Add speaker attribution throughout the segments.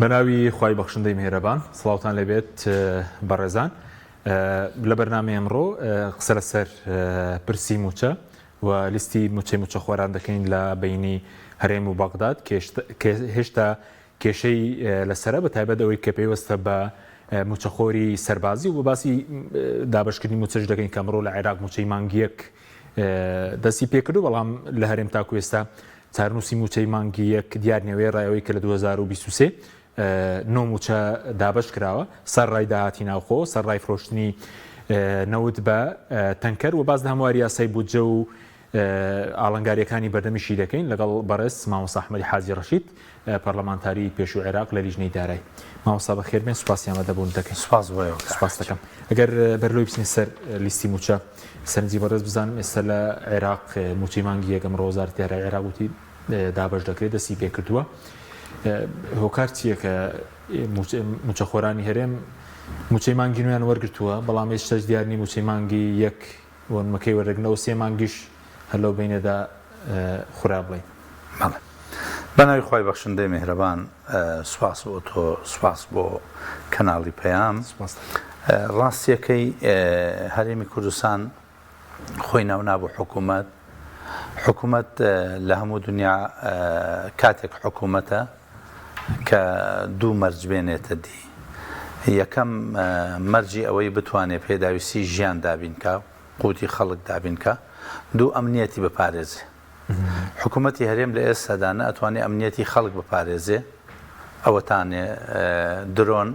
Speaker 1: بەناوی خوای بەخشندەی میهرەبان سڵاوتان لێبێت بەڕێزان لە بەرنامەی ئەمڕۆ قسە لەسەر پرسی موچە و لیستی موچەی موچەخۆران دەکەین لە بینی هەرێم و بەغداد کە هێشتا کێشەی لەسەرە بە تایبەت ئەوەی کە پەیوەستە بە موچەخۆری سەربازی و بە باسی دابشکردنی موچەش دەکەین کە ئەمڕۆ لە عێراق موچەی مانگیەک دەستی پێکردو بەڵام لە هەرێم تاکو ئێستا چارنووسی مووچەی مانگی یەک دیار نیە، وێڕای ئەوەی کە لە 2023 نۆ مووچە دابەش کراوە، سەرڕای داهاتی ناوخۆ، سەرڕای فرۆشتنی نەوت بە تەنکەر و باس لە هەمواری یاسای بودجە و ئاڵنگارییەکانی بەردەمیشی دەکەین لەگەڵ بەڕێز مامۆستا ئەحمەدی حاجی ڕەشید پەرلەمانتاری پێشوو عێراق لە لیژنەی دارای. مامۆستا بەخێربێن سوپاسی ئامادەبوون دەکەین.
Speaker 2: سوپاس بۆ ئێوە.
Speaker 1: سوپاس دەکەم. ئەگەر بەرلەوەی بچینە سەر لیستی مووچە سەرنجی بەڕێز بزانم ئێستا لە عێراق مووچەی مانگی یەک ئەمڕۆ وەزارەتی دارایی عێراق وتی دابەش دەکرێت دەستی پێکردووە هۆکار چییە کە مووچەخۆرانی هەرێم مووچەی مانگی نوێیان وەرگرتووە بەڵام هێشتاش دیار نییە مووچەی مانگی یەک وەنمەکەی وەرەگنەوە سێ مانگیش هەر لەو بەینەدا خورا بڵێین.
Speaker 2: بەڵێ. بەناوی خوای بەخشندەی میهرەبان سوپاس بۆ تۆ سوپاس بۆ کەناڵی پەیام. ڕاستیەکەی هەرێمی کوردستان خۆی ناونابوو حکوومەت حکوومەت لە هەموو دنیا کاتێک حکوومەتە کە دوو مەرج بێنێتە دی یەکەم مەرجی ئەوەی بتوانێت پێداویستی ژیان دابینکە قوتی خەڵک دابینکە دوو ئەمنیەتی بپارێزێ حکوومەتی هەرێم لە ئێستادا نە ئەتوانێ ئەمنیەتی خەڵک بپارێزێ، ئەوەتانێ درۆن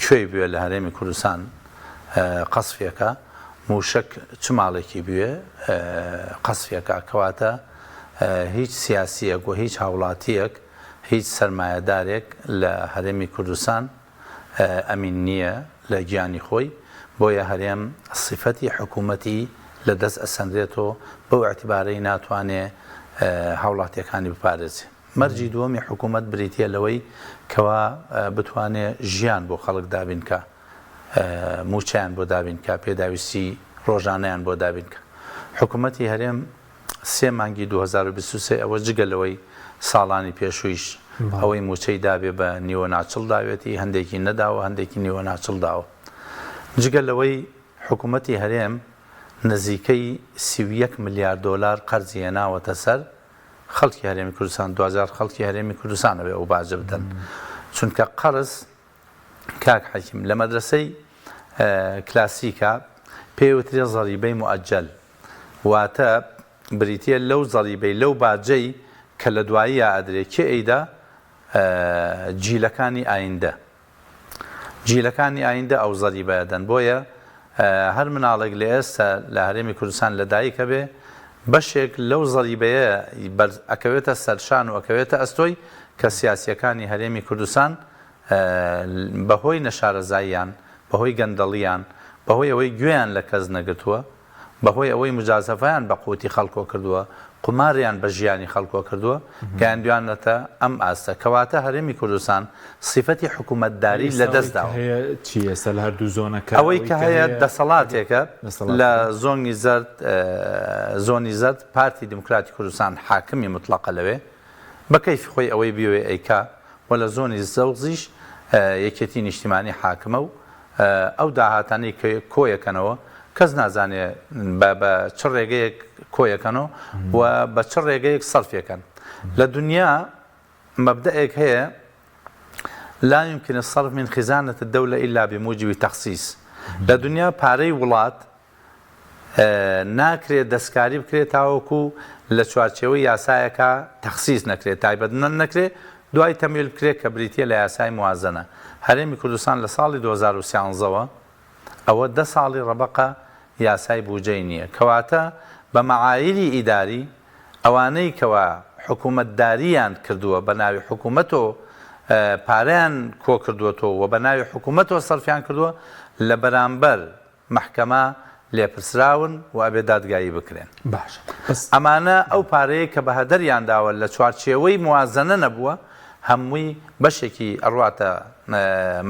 Speaker 2: کوێی بوێ لە هەرێمی کوردستان قەسفیەکە، مووشەک چ ماڵێکی بوێ قەسفیەکە، کەواتە هیچ سیاسیەک و هیچ هاوڵاتیەک هیچ سەرمایەدارێک لە هەرێمی کوردستان ئەمین نییە لە گیانی خۆی، بۆیە هەرێم سیفەتی حکوومەتی لە دەست ئەسەنرێتۆ بەو ئیعتیبارەی ناتوانێ هاوڵاتیەکانی بپارێزێ. مەرجی دووەمی حکوومەت بریتیە لەوەی کەوا بتوانێ ژیان بۆ خەڵک دابین کا، مووچەیان بۆ دابین کا، پێداویستی ڕۆژانەیان بۆ دابین کا. حکوومەتی هەرێم سێ مانگی 2023 ئەوە جگە لەوەی ساڵانی پێشوویش ئەوەی مووچەی دابێ بە نیوە ناچڵ داوێتی، هەندێکی نەداوە، هەندێکی نیوە ناچڵ داوە. جگە لەوەی حکوومەتی هەرێم نزیکەی 31 ملیار دۆلار قەرزی هێناوەتە سەر خەڵکی هەرێمی کوردستان، دواجار خەڵکی هەرێمی کوردستان ئەبێ ئەو باجە بدەن، چونکە قەرز کاک حەکیم لە مەدرەسەی کلاسیکا پێی وترێ زەریبەی موئەجەل، واتە بریتیە لەو زەریبەی لەو باجەی کە لە دواییا ئەدرێ کێ ئەیدا جیلەکانی ئایندە جیلەکانی ئایندە ئەو زەریبە ئەدەن بۆیە هەر مناڵێک لە ئێستا لە هەرێمی کوردستان لە دایک هەبێ بەشێک لەو زەریبەیە بەر ئەکەوێتە سەرشان و ئەکەوێتە ئەستۆی کە سیاسیەکانی هەرێمی کوردستان بەهۆی نەشارەزاییان بەهۆی گەندەڵیان بەهۆی ئەوەی گوێیان لە کەس نەگرتووە بەهۆی ئەوەی موجازەفەیان بە قوتی خەڵکۆ کردووە، قوماریان بە ژیانی خەڵکۆ کردووە، گەیاندویانەتە ئەم ئاستە. کەواتە هەرێمی کوردستان سیفەتی حکومەتداری
Speaker 1: ئێستا
Speaker 2: لە
Speaker 1: ئەوەی
Speaker 2: دەست
Speaker 1: کە
Speaker 2: داوە.
Speaker 1: هەیە چی ئێستا لە هەردوو زۆنەکە
Speaker 2: ئەوەی
Speaker 1: ئەوەی
Speaker 2: کە
Speaker 1: کە
Speaker 2: هەیە
Speaker 1: هەیە
Speaker 2: دەسەڵاتێکە لە
Speaker 1: دەسەڵاتێکە.
Speaker 2: زۆنی زەرد زۆنی زەرد پارتی دیموکراتی کوردستان حاکمی موتڵەقە لەوێ، بە کەیفی خۆی ئەوەی بیەوێ ئەیکا و لە زۆنی سەوزیش یەکێتی نیشتیمانی حاکمە و ئەو داهاتانەی کە کۆیەکەنەوە کەس نازانێ بە بە چ ڕێگەیەک کۆیەکەنەوە و بە چ ڕێگەیەک سەرفیەکەن. لە دنیا مەبدەئێک هەیە لا يمكن الصرف من خزانة الدولة إلا بموجب تخصيص لە دنیا پارەی وڵات ناکرێت دەستکاری بکرێت تاوەکو لە چوارچێوەی یاسایەکا تەخسیس نەکرێت، تایبەتمەند نەکرێت، دوای تەمویل بکرێت کە بریتییە لە یاسای موازەنە. هەرێمی کوردستان لە ساڵی 2013 وە ئەوە دە ساڵی ڕەبەقە یاسای بوجەی نییە. کەواتە بە مەعایری ئیداری ئەوانەی کەوا حکومەتدارییان کردووە بە ناوی حکومەتۆ پارەیان کۆکردووەتەوە و بە ناوی حکومەتەوە سەرفیان کردووە لە بەرامبەر مەحکەمە لێپرسراون و ئەبێ دادگایی بکرێن.
Speaker 1: باشە بەس.
Speaker 2: ئەمانە ئەو پارەیەی کە بە هەدەریان داوە لە چوارچێوەی موازەنە نەبووە، هەمووی بەشێکی ئەڕواتە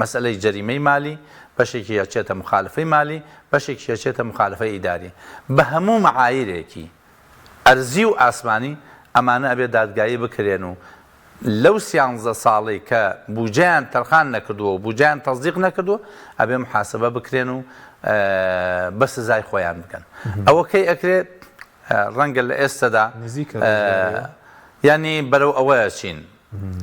Speaker 2: مەسەلەی جەریمەی مالی، بەشێکی ئەچێتە موخالفەی مالی، بەشێکیش ئەچێتە موخالفەی ئیداری. بە هەموو مەعایرێکی ئەرزی و ئاسمانی ئەمانە ئەبێ دادگایی بکرێن و. لەو سیانزە ساڵەی کە بوجەیان تەرخان نەکردووە و بوجەیان تەسدیق نەکردووە ئەبێ محاسبە بکرێن و بە سزای خۆیان بگەن. ئەوە کەی ئەکرێ؟ ڕەنگە لە ئێستەدا یانی بەرەو ئەوە ئەچین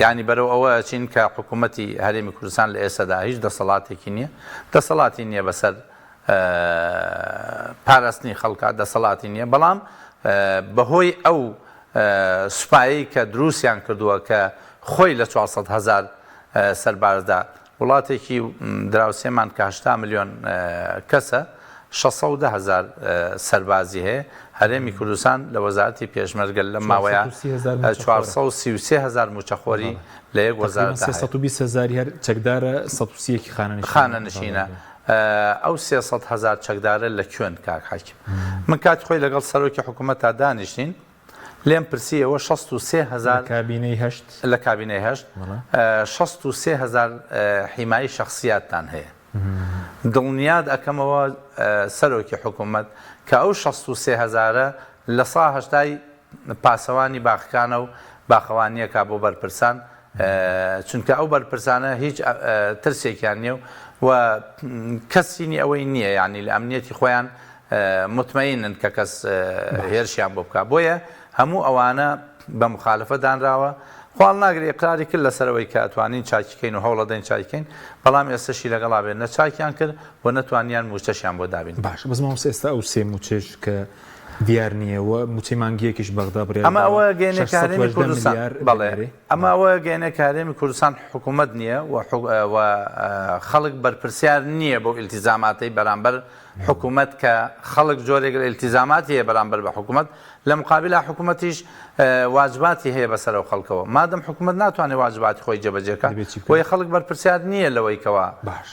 Speaker 2: یانی بەرەو ئەوە ئەچین کە حکوومەتی هەرێمی کوردستان لە ئێستەدا هیچ دەسەڵاتێکی نییە، دەسەڵاتی نییە بەسەر پاراستنی خەڵکا دەسەڵاتی نییە، بەڵام بەهۆی ئەو سوپایەی کە دروستیان کردووە کە خۆی لە 400 هەزار سەربازدا وڵاتێکی دراوسێمان کە 80 ملیۆن کەسە 610 هەزار سەربازی هەیە، هەرێمی کوردستان لە وەزارەتی پێشمەرگە لەم ماوەیە 433 هەزار مووچەخۆری لە یەک وەزارەتدا هەیە.
Speaker 1: 320 هەزاری هەر چەکدارە، 130 یەکی
Speaker 2: خانەنشینە. ئەو 300 هەزار چەکدارە لە کوێن کاک حەکیم؟ من کاتی خۆی لەگەڵ سەرۆکی حکوومەتدا دانیشتین، لێم پرسی ئێوە 63 هەزار
Speaker 1: لە کابینەی هەشت.
Speaker 2: لە کابینەی هەشت 63 هەزار حیمایی شەخسیاتتان هەیە. دڵنیات ئەکەمەوە سەرۆکی حکوومەت کە ئەو 63 هەزارە لە سا هەشتای پاسەوانی باخەکانە و باخەوانییەکە بۆ بەرپرسان، چونکە ئەو بەرپرسانە هیچ ترسێکیان نییە و کەسینی ئەوەی نییە یانی لە ئەمنیەتی خۆیان موتمەینن کە کەس هێرشیان بۆ بکا بۆیە هەموو ئەوانە بە مخالفە دانراوە خوا هەڵناگرێ ئیقراری کرد لەسەر ئەوەی کە ئەتوانین چاکی کەین و هەوڵەدەین چاکی کەین بەڵام ئێستەشی لەگەڵا بێت نە چاکیان کرد و نەتوانیان مووچەشیان بۆ دابین
Speaker 1: باشە بەس مامۆستا ئێستا ئەو سێ مووچەش کە دیار نییە و مووچەی مانگییەکیش بەغدا بڕیاری
Speaker 2: ئەمە
Speaker 1: داوە
Speaker 2: ئەوە گەیەنێ کە هەرێمی
Speaker 1: 618
Speaker 2: کوردستان
Speaker 1: ملیار
Speaker 2: بەڵێ
Speaker 1: بنێرێ.
Speaker 2: ئەمە ئەوە گەیەنێ کە هەرێمی کوردستان حکوومەت نییە و و خەڵک بەرپرسیار نییە بەو ئیلتیزاماتەی بەرامبەر حکوومەت کە خەڵک جۆرێک لە ئیلتیزاماتی هەیە بەرامبەر بە حکوومەت لە مقابلا حکوومەتیش واجباتی هەیە بەسەر ئەو خەڵکەوە مادەم حکوومەت ناتوانێت واجباتی خۆی جێبەجێ کا
Speaker 1: دەبێ چی بکا؟
Speaker 2: بۆیە خەڵک بەرپرسیار نییە لەوەی کەوا
Speaker 1: باش.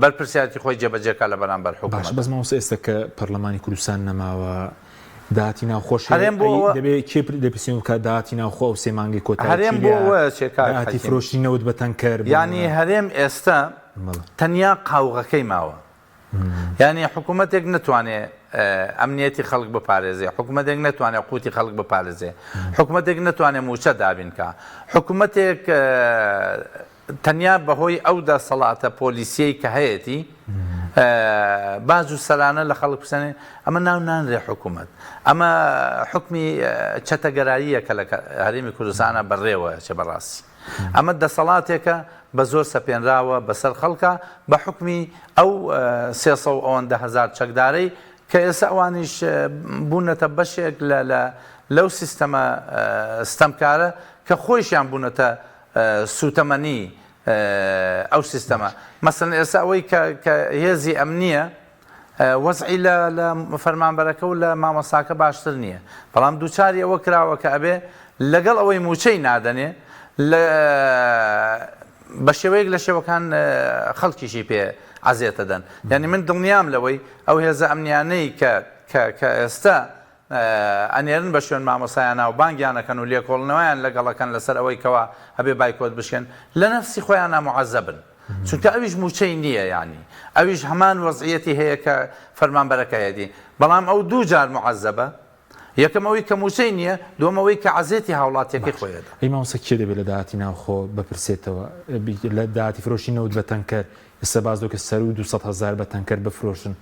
Speaker 2: بەرپرسیارتی خۆی جێبەجێ کا لە بەرامبەر
Speaker 1: باشە
Speaker 2: حکوومەت.
Speaker 1: بەس مامۆستا ئێستا کە پەرلەمانی کوردستان نەماوە داهاتی ناوخۆش هەیە
Speaker 2: هەرێم بۆ
Speaker 1: ئەی
Speaker 2: ئەوە
Speaker 1: دەبێ کێ لێپرسینەوە بکات داهاتی ناوخۆ ئەو سێ مانگەی کۆتایی
Speaker 2: هەرێم
Speaker 1: چی
Speaker 2: بۆ
Speaker 1: لێ هات
Speaker 2: ئەوە ئەچێ کاک
Speaker 1: داهاتی
Speaker 2: حەکیم
Speaker 1: فرۆشتنی نەوت بە تەنکەر بۆ
Speaker 2: یانی
Speaker 1: نموونە
Speaker 2: هەرێم ئێستا
Speaker 1: بەڵێ.
Speaker 2: تەنیا قاوغەکەی ماوە یانی حکوومەتێک نەتوانێ ئەمنیەتی خەڵک بپارێزێ، حکوومەتێک نەتوانێ قوتی خەڵک بپارێزێ، حکوومەتێک نەتوانێ مووچە دابین کا، حکوومەتێک تەنیا بەهۆی ئەو دەسەڵاتە پۆلیسیەی کە هەیەتی باج و سەرانە لە خەڵک بسەنێ، ئەمە ناو نانرێ حکوومەت. ئەمە حوکمی چەتەگەراییە کە لە هەرێمی کوردستانە بەڕێوە ئەچێ بەڕاستی. ئەمە دەسەڵاتێکە بە زۆر سەپێنراوە بەسەر خەڵکا بە حوکمی ئەو 300 و ئەوەندە هەزار چەکدارەی کە ئێستا ئەوانیش بوونەتە بەشێک لە لە لەو سیستەمە ستەمکارە کە خۆیشیان بوونەتە سووتەمەنی ئەو سیستەمە. مەسەلەن ئێستا ئەوەی کە کە هێزی ئەمنییە وەزعی لە لە فەرمانبەرەکە و لە مامۆستاکە باشتر نییە بەڵام دووچاری ئەوە کراوە کە ئەبێ لەگەڵ ئەوەی مووچەی نادەنێ لە بە شێوەیەک لە شێوەکان خەڵکیشی پێ عەزێتە دەن یعنی من دڵنیام لەوەی ئەو هێزە ئەمنیانەی کە کە کە ئێستا ئەنێرن بە شوێن مامۆستایانا و بانگیان ئەکەن و لێکۆڵنەوەیان لەگەڵ ئەکەن لەسەر ئەوەی کەوا ئەبێ بایکۆت بشکێن لە نەفسی خۆیانا موعەزەبن چونکە ئەویش موچەی نییە یانی ئەویش هەمان وەزعیەتی هەیە کە فەرمانبەرەکە هەیەتی بەڵام ئەو دوو جار موعەزەبە یەکەم ئەوەی کە موچەی نییە دووەم ئەوەی کە عەزێتی هاوڵاتیەکەی
Speaker 1: باش
Speaker 2: خۆی ئەدا.
Speaker 1: ئەی مامۆستا کێ دەبێت لە داهاتی ناوخۆ بپرسێتەوە لە داهاتی فرۆشی نەوت بە تەنکەر ئێستا باس دەکە سەروو 200 هەزار بە تەنکەر بفرۆشن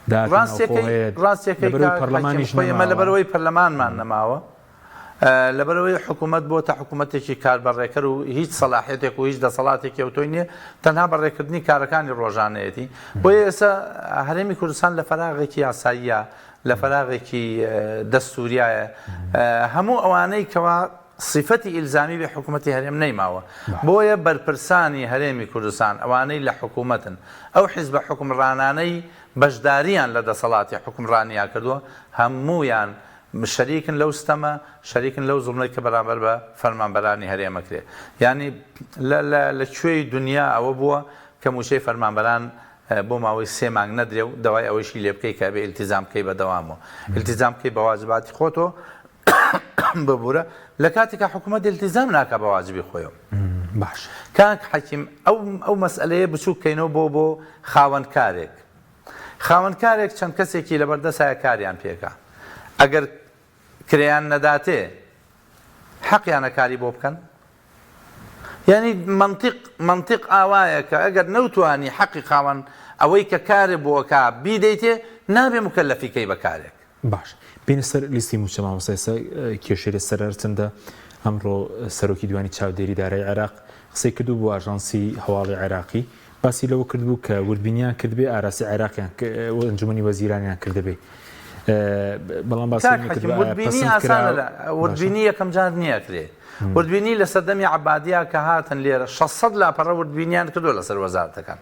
Speaker 1: داهاتی ناوخۆ
Speaker 2: ڕاستیەکەی
Speaker 1: هەیە
Speaker 2: ڕاستیەکەی
Speaker 1: لەبەرەوەی
Speaker 2: کاک حەکیم
Speaker 1: پەرلەمانیش
Speaker 2: خۆی ئێمە
Speaker 1: نەماوە.
Speaker 2: لەبەرئەوەی پەرلەمانمان نەماوە لەبەرئەوەی حکوومەت بۆتە حکوومەتێکی کاربەڕێکەر و هیچ سەلاحیەتێک و هیچ دەسەڵاتێکی ئەوتۆی نییە تەنها بەڕێکردنی کارەکانی ڕۆژانەیەتی بۆیە ئێستا هەرێمی کوردستان لە فەراغێکی یاساییە لە فەراغێکی دەستوریایە هەموو ئەوانەی کەوا سیفەتی ئیلزامی بێ حکوومەتی هەرێم نەیماوە بۆیە بەرپرسانی هەرێمی کوردستان ئەوانەی لە حکوومەتن ئەو حیزبە حوکمڕانانەی بەشداریان لە دەسەڵاتی حوکمڕانیا کردووە هەموویان شەریکن لەو ستەمە، شەریکن لەو زوڵمەی کە بەرامبەر بە فەرمانبەرانی هەرێم ئەکرێ. یانی لە لە لە کوێی دونیا ئەوە بووە کە مووچەی فەرمانبەران بۆ ماوەی سێ مانگ نەدرێ و داوای ئەوەیشی لێ بکەی کە ئەبێ ئیلتیزام بکەی بە دەوام و ئیلتیزام بکەی بە واجباتی خۆت و ببورە لە کاتێکا حکوومەت ئیلتیزام ناکا بە واجبی خۆیەوە.
Speaker 1: باش.
Speaker 2: کاک حەکیم ئەو ئەو مەسئەلەیە بچووک کەینەوە بۆ بۆ خاوەن کارێک. خاوەن کارێک چەند کەسێکی لەبەردەستایە کاریان پێکا ئەگەر کرێیان نەداتێ حەقیانە کاری بۆ بکەن؟ یانی مەنتیق مەنتیق ئاوایە کە ئەگەر نەوتوانی حەقی خاوەن ئەوەی کە کارێ بۆ ئەکا بیدەیتێ نابێ موکەلەفی کەی بە کارێک.
Speaker 1: باش بێینە سەر لیستی مووچە مامۆستا ئێستا کێشەی لەسەر هەرچەندە ئەمڕۆ سەرۆکی دیوانی چاودێری دارایی عێراق قسەی کردو بۆ ئاژانسی هەواڵی عێراقی باسی لەوە کردبوو کە وردبینیان کردبێ ئاراسی عێراقیان ئەنجومەنی وەزیرانیان کردبێ بەڵام باسی
Speaker 2: کاک حەکیم وردبینی ئاسانە لە وردبینی یەکەم جار نییە کرێ وردبینی لە سەردەمی عەبادیا کە هاتن لێرە 600 لاپەڕە وردبینیان کردو لەسەر وەزارەتەکان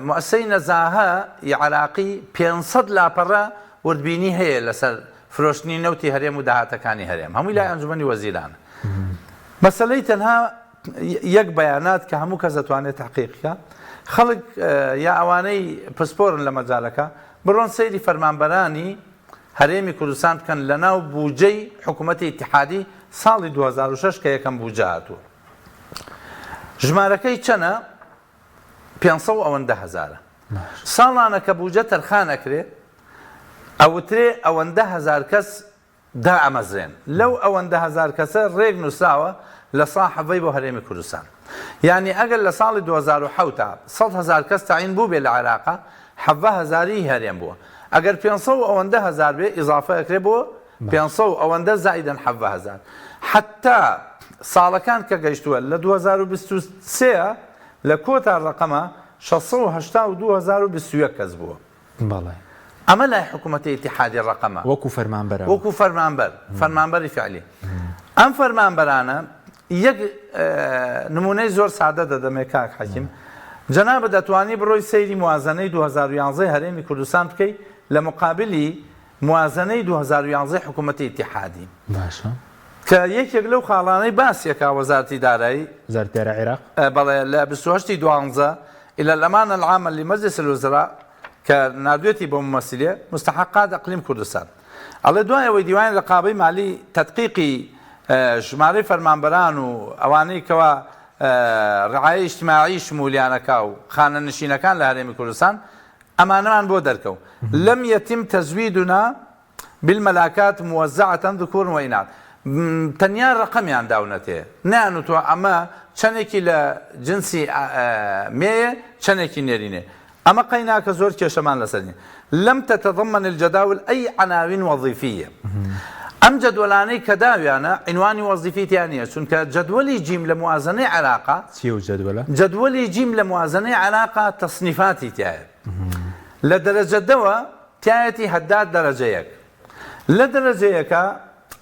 Speaker 2: موئەسەی نەزاهە ی عێراقی 500 لاپەڕە وردبینی هەیە لەسەر فرۆشتنی نەوتی هەرێم و داهاتەکانی هەرێم هەمووی لای ئەنجومەنی وەزیرانە مەسەلەی تەنها یەک بەیانات کە هەموو کەس دەتوانێت تەحقیق بکا خەڵک یا ئەوانەی پسپۆرن لە مەجالەکە بڕۆن سەیری فەرمانبەرانی هەرێمی کوردستان بکەن لەناو بوجەی حکوومەتی ئیتحادی ساڵی 2006 کە یەکەم بوجە هاتووە ژمارەکەی چەنە 500 ئەوەندە هەزارە ساڵانە کە بوجە تەرخان ئەکرێ ئەوترێ ئەوەندە هەزار کەس دائەمەزرێن لەو ئەوەندە هەزار کەسە رێک نوسراوە لە سا حەڤەی بۆ هەرێمی کوردستان یانی ئەگەر لە ساڵی 2007 تا 100 هەزار کەس تەعین بووبێ لە عێراقا حەڤە هەزاری هی هەرێم بووە ئەگەر 500 و ئەوەندە هەزار بێ ئیزافە ئەکرێ بۆ 500 و ئەوەندە زائیدەن حەڤە هەزار حەتا ساڵەکان کە گەیشتووە لە 2023 لە کۆتا ڕەقەمە 682 هەزار و 21 کەس بووە.
Speaker 1: بەڵێ.
Speaker 2: ئەمە لای حکومەتی ئیتیحادی ڕەقەمە.
Speaker 1: وەکو فەرمانبەرەوە.
Speaker 2: وەکو فەرمانبەر، فەرمانبەری فیعلی. ئەم فەرمانبەرانە یەک نمونەی زۆر سادە دەدەمێ کاک حەکیم. جەنابت دەتوانی بڕۆی سەیری موازەنەی 2011 هەرێمی کوردستان بکەی لە مقابلی موازەنەی 2011 حکومەتی ئیتیحادی.
Speaker 1: باشە.
Speaker 2: کە یەکێک لەو خاڵانەی باسی ئەکا وەزارەتی دارایی.
Speaker 1: وەزارەتی دارایی عێراق.
Speaker 2: بەڵێ لە 28 ی دوانزە الى الامانە العامە لمجلس الوزراء کە ناردوێتی بۆ ممثلێ مستحقات اقلیم کوردستان ئەڵێ دوای ئەوەی دیوانی رقابەی مالی تدقیقی ژمارەی فەرمانبەران و ئەوانەی کەوا رعایە اجتماعی شمولیان ئەکا و خانەنشینەکان لە هەرێمی کوردستان ئەمانەمان بۆ دەرکەوت لم يتم تزویدنا بالملاکات موزعە ذکور و اناث تەنیا ڕەقەمیان داونەتێ نەیانوتوە ئەمە چەنێکی لە جنسی مێیە چەنێکی نێرینێ ئەمە قەیناکە زۆر کێشەمان لەسەر نیە لم تتضمن الجداول أي عناوين وظيفية ئەم جەدوەلانەی کە داویانە عنوانی وەزیفی تیا نییە چونکە جەدوەلی جیم لە موازنەی عێراقا
Speaker 1: چیە و جەدوەلە؟
Speaker 2: جەدوەلی جیم لە موازنەی عێراقا تەسنیفاتی تیایە لە دەرەجە دەوە تیایەتی هەداد دەرەجە یەک لە دەرەجە یەکا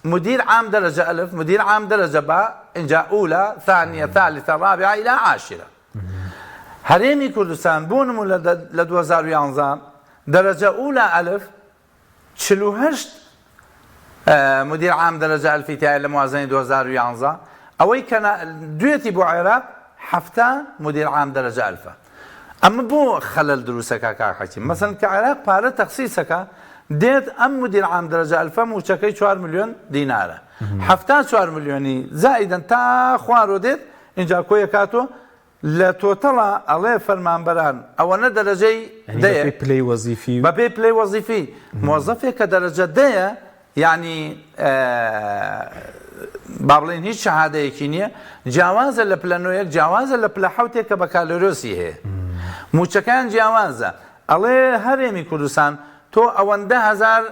Speaker 2: مدیر عام دەرەجە ئەلف مدیر عام دەرەجە با ئینجا ئولا ثانیە ثالثە رابعە الى عاشرە هەرێمی کوردستان بۆ نمونە لە 2011 دەرەجە ئولا ئەلف 48 مدیر عام دەرەجە ئەلفی تایە لە موازنەی 2011 ئەوەی کە دوێتی بۆ عێراق 70 مدیر عام دەرەجە ئەلفە ئەمە بۆ خەلەل دروستەکا کاک حەکیم مەسەن کە عێراق پارە تەخسیسەکا دێت ئەم مدیر عام دەرەجە ئەلفە موچەکەی چوار ملیۆن دینارە حەفتا چوار ملیۆنی زائیدەن تا خوارۆ دێت ئینجا کۆیەکاتۆ لە تۆتەڵا ئەڵێ فەرمانبەران ئەوەنە دەرەجەی دەیە
Speaker 1: بەپێی پلەی وەزیفی
Speaker 2: بەپێی پلەی وەزیفی مۆزەفێک کە دەرەجە دەیە یانی با بڵێین هیچ شەهادەیەکی نییە جیاوازە لە پلە نۆیەک جیاوازە لە پلە حوتێک کە بەکالۆرۆسی هەیە موچەکان جیاوازە ئەڵێ هەرێمی کوردستان تۆ ئەوەندە هەزار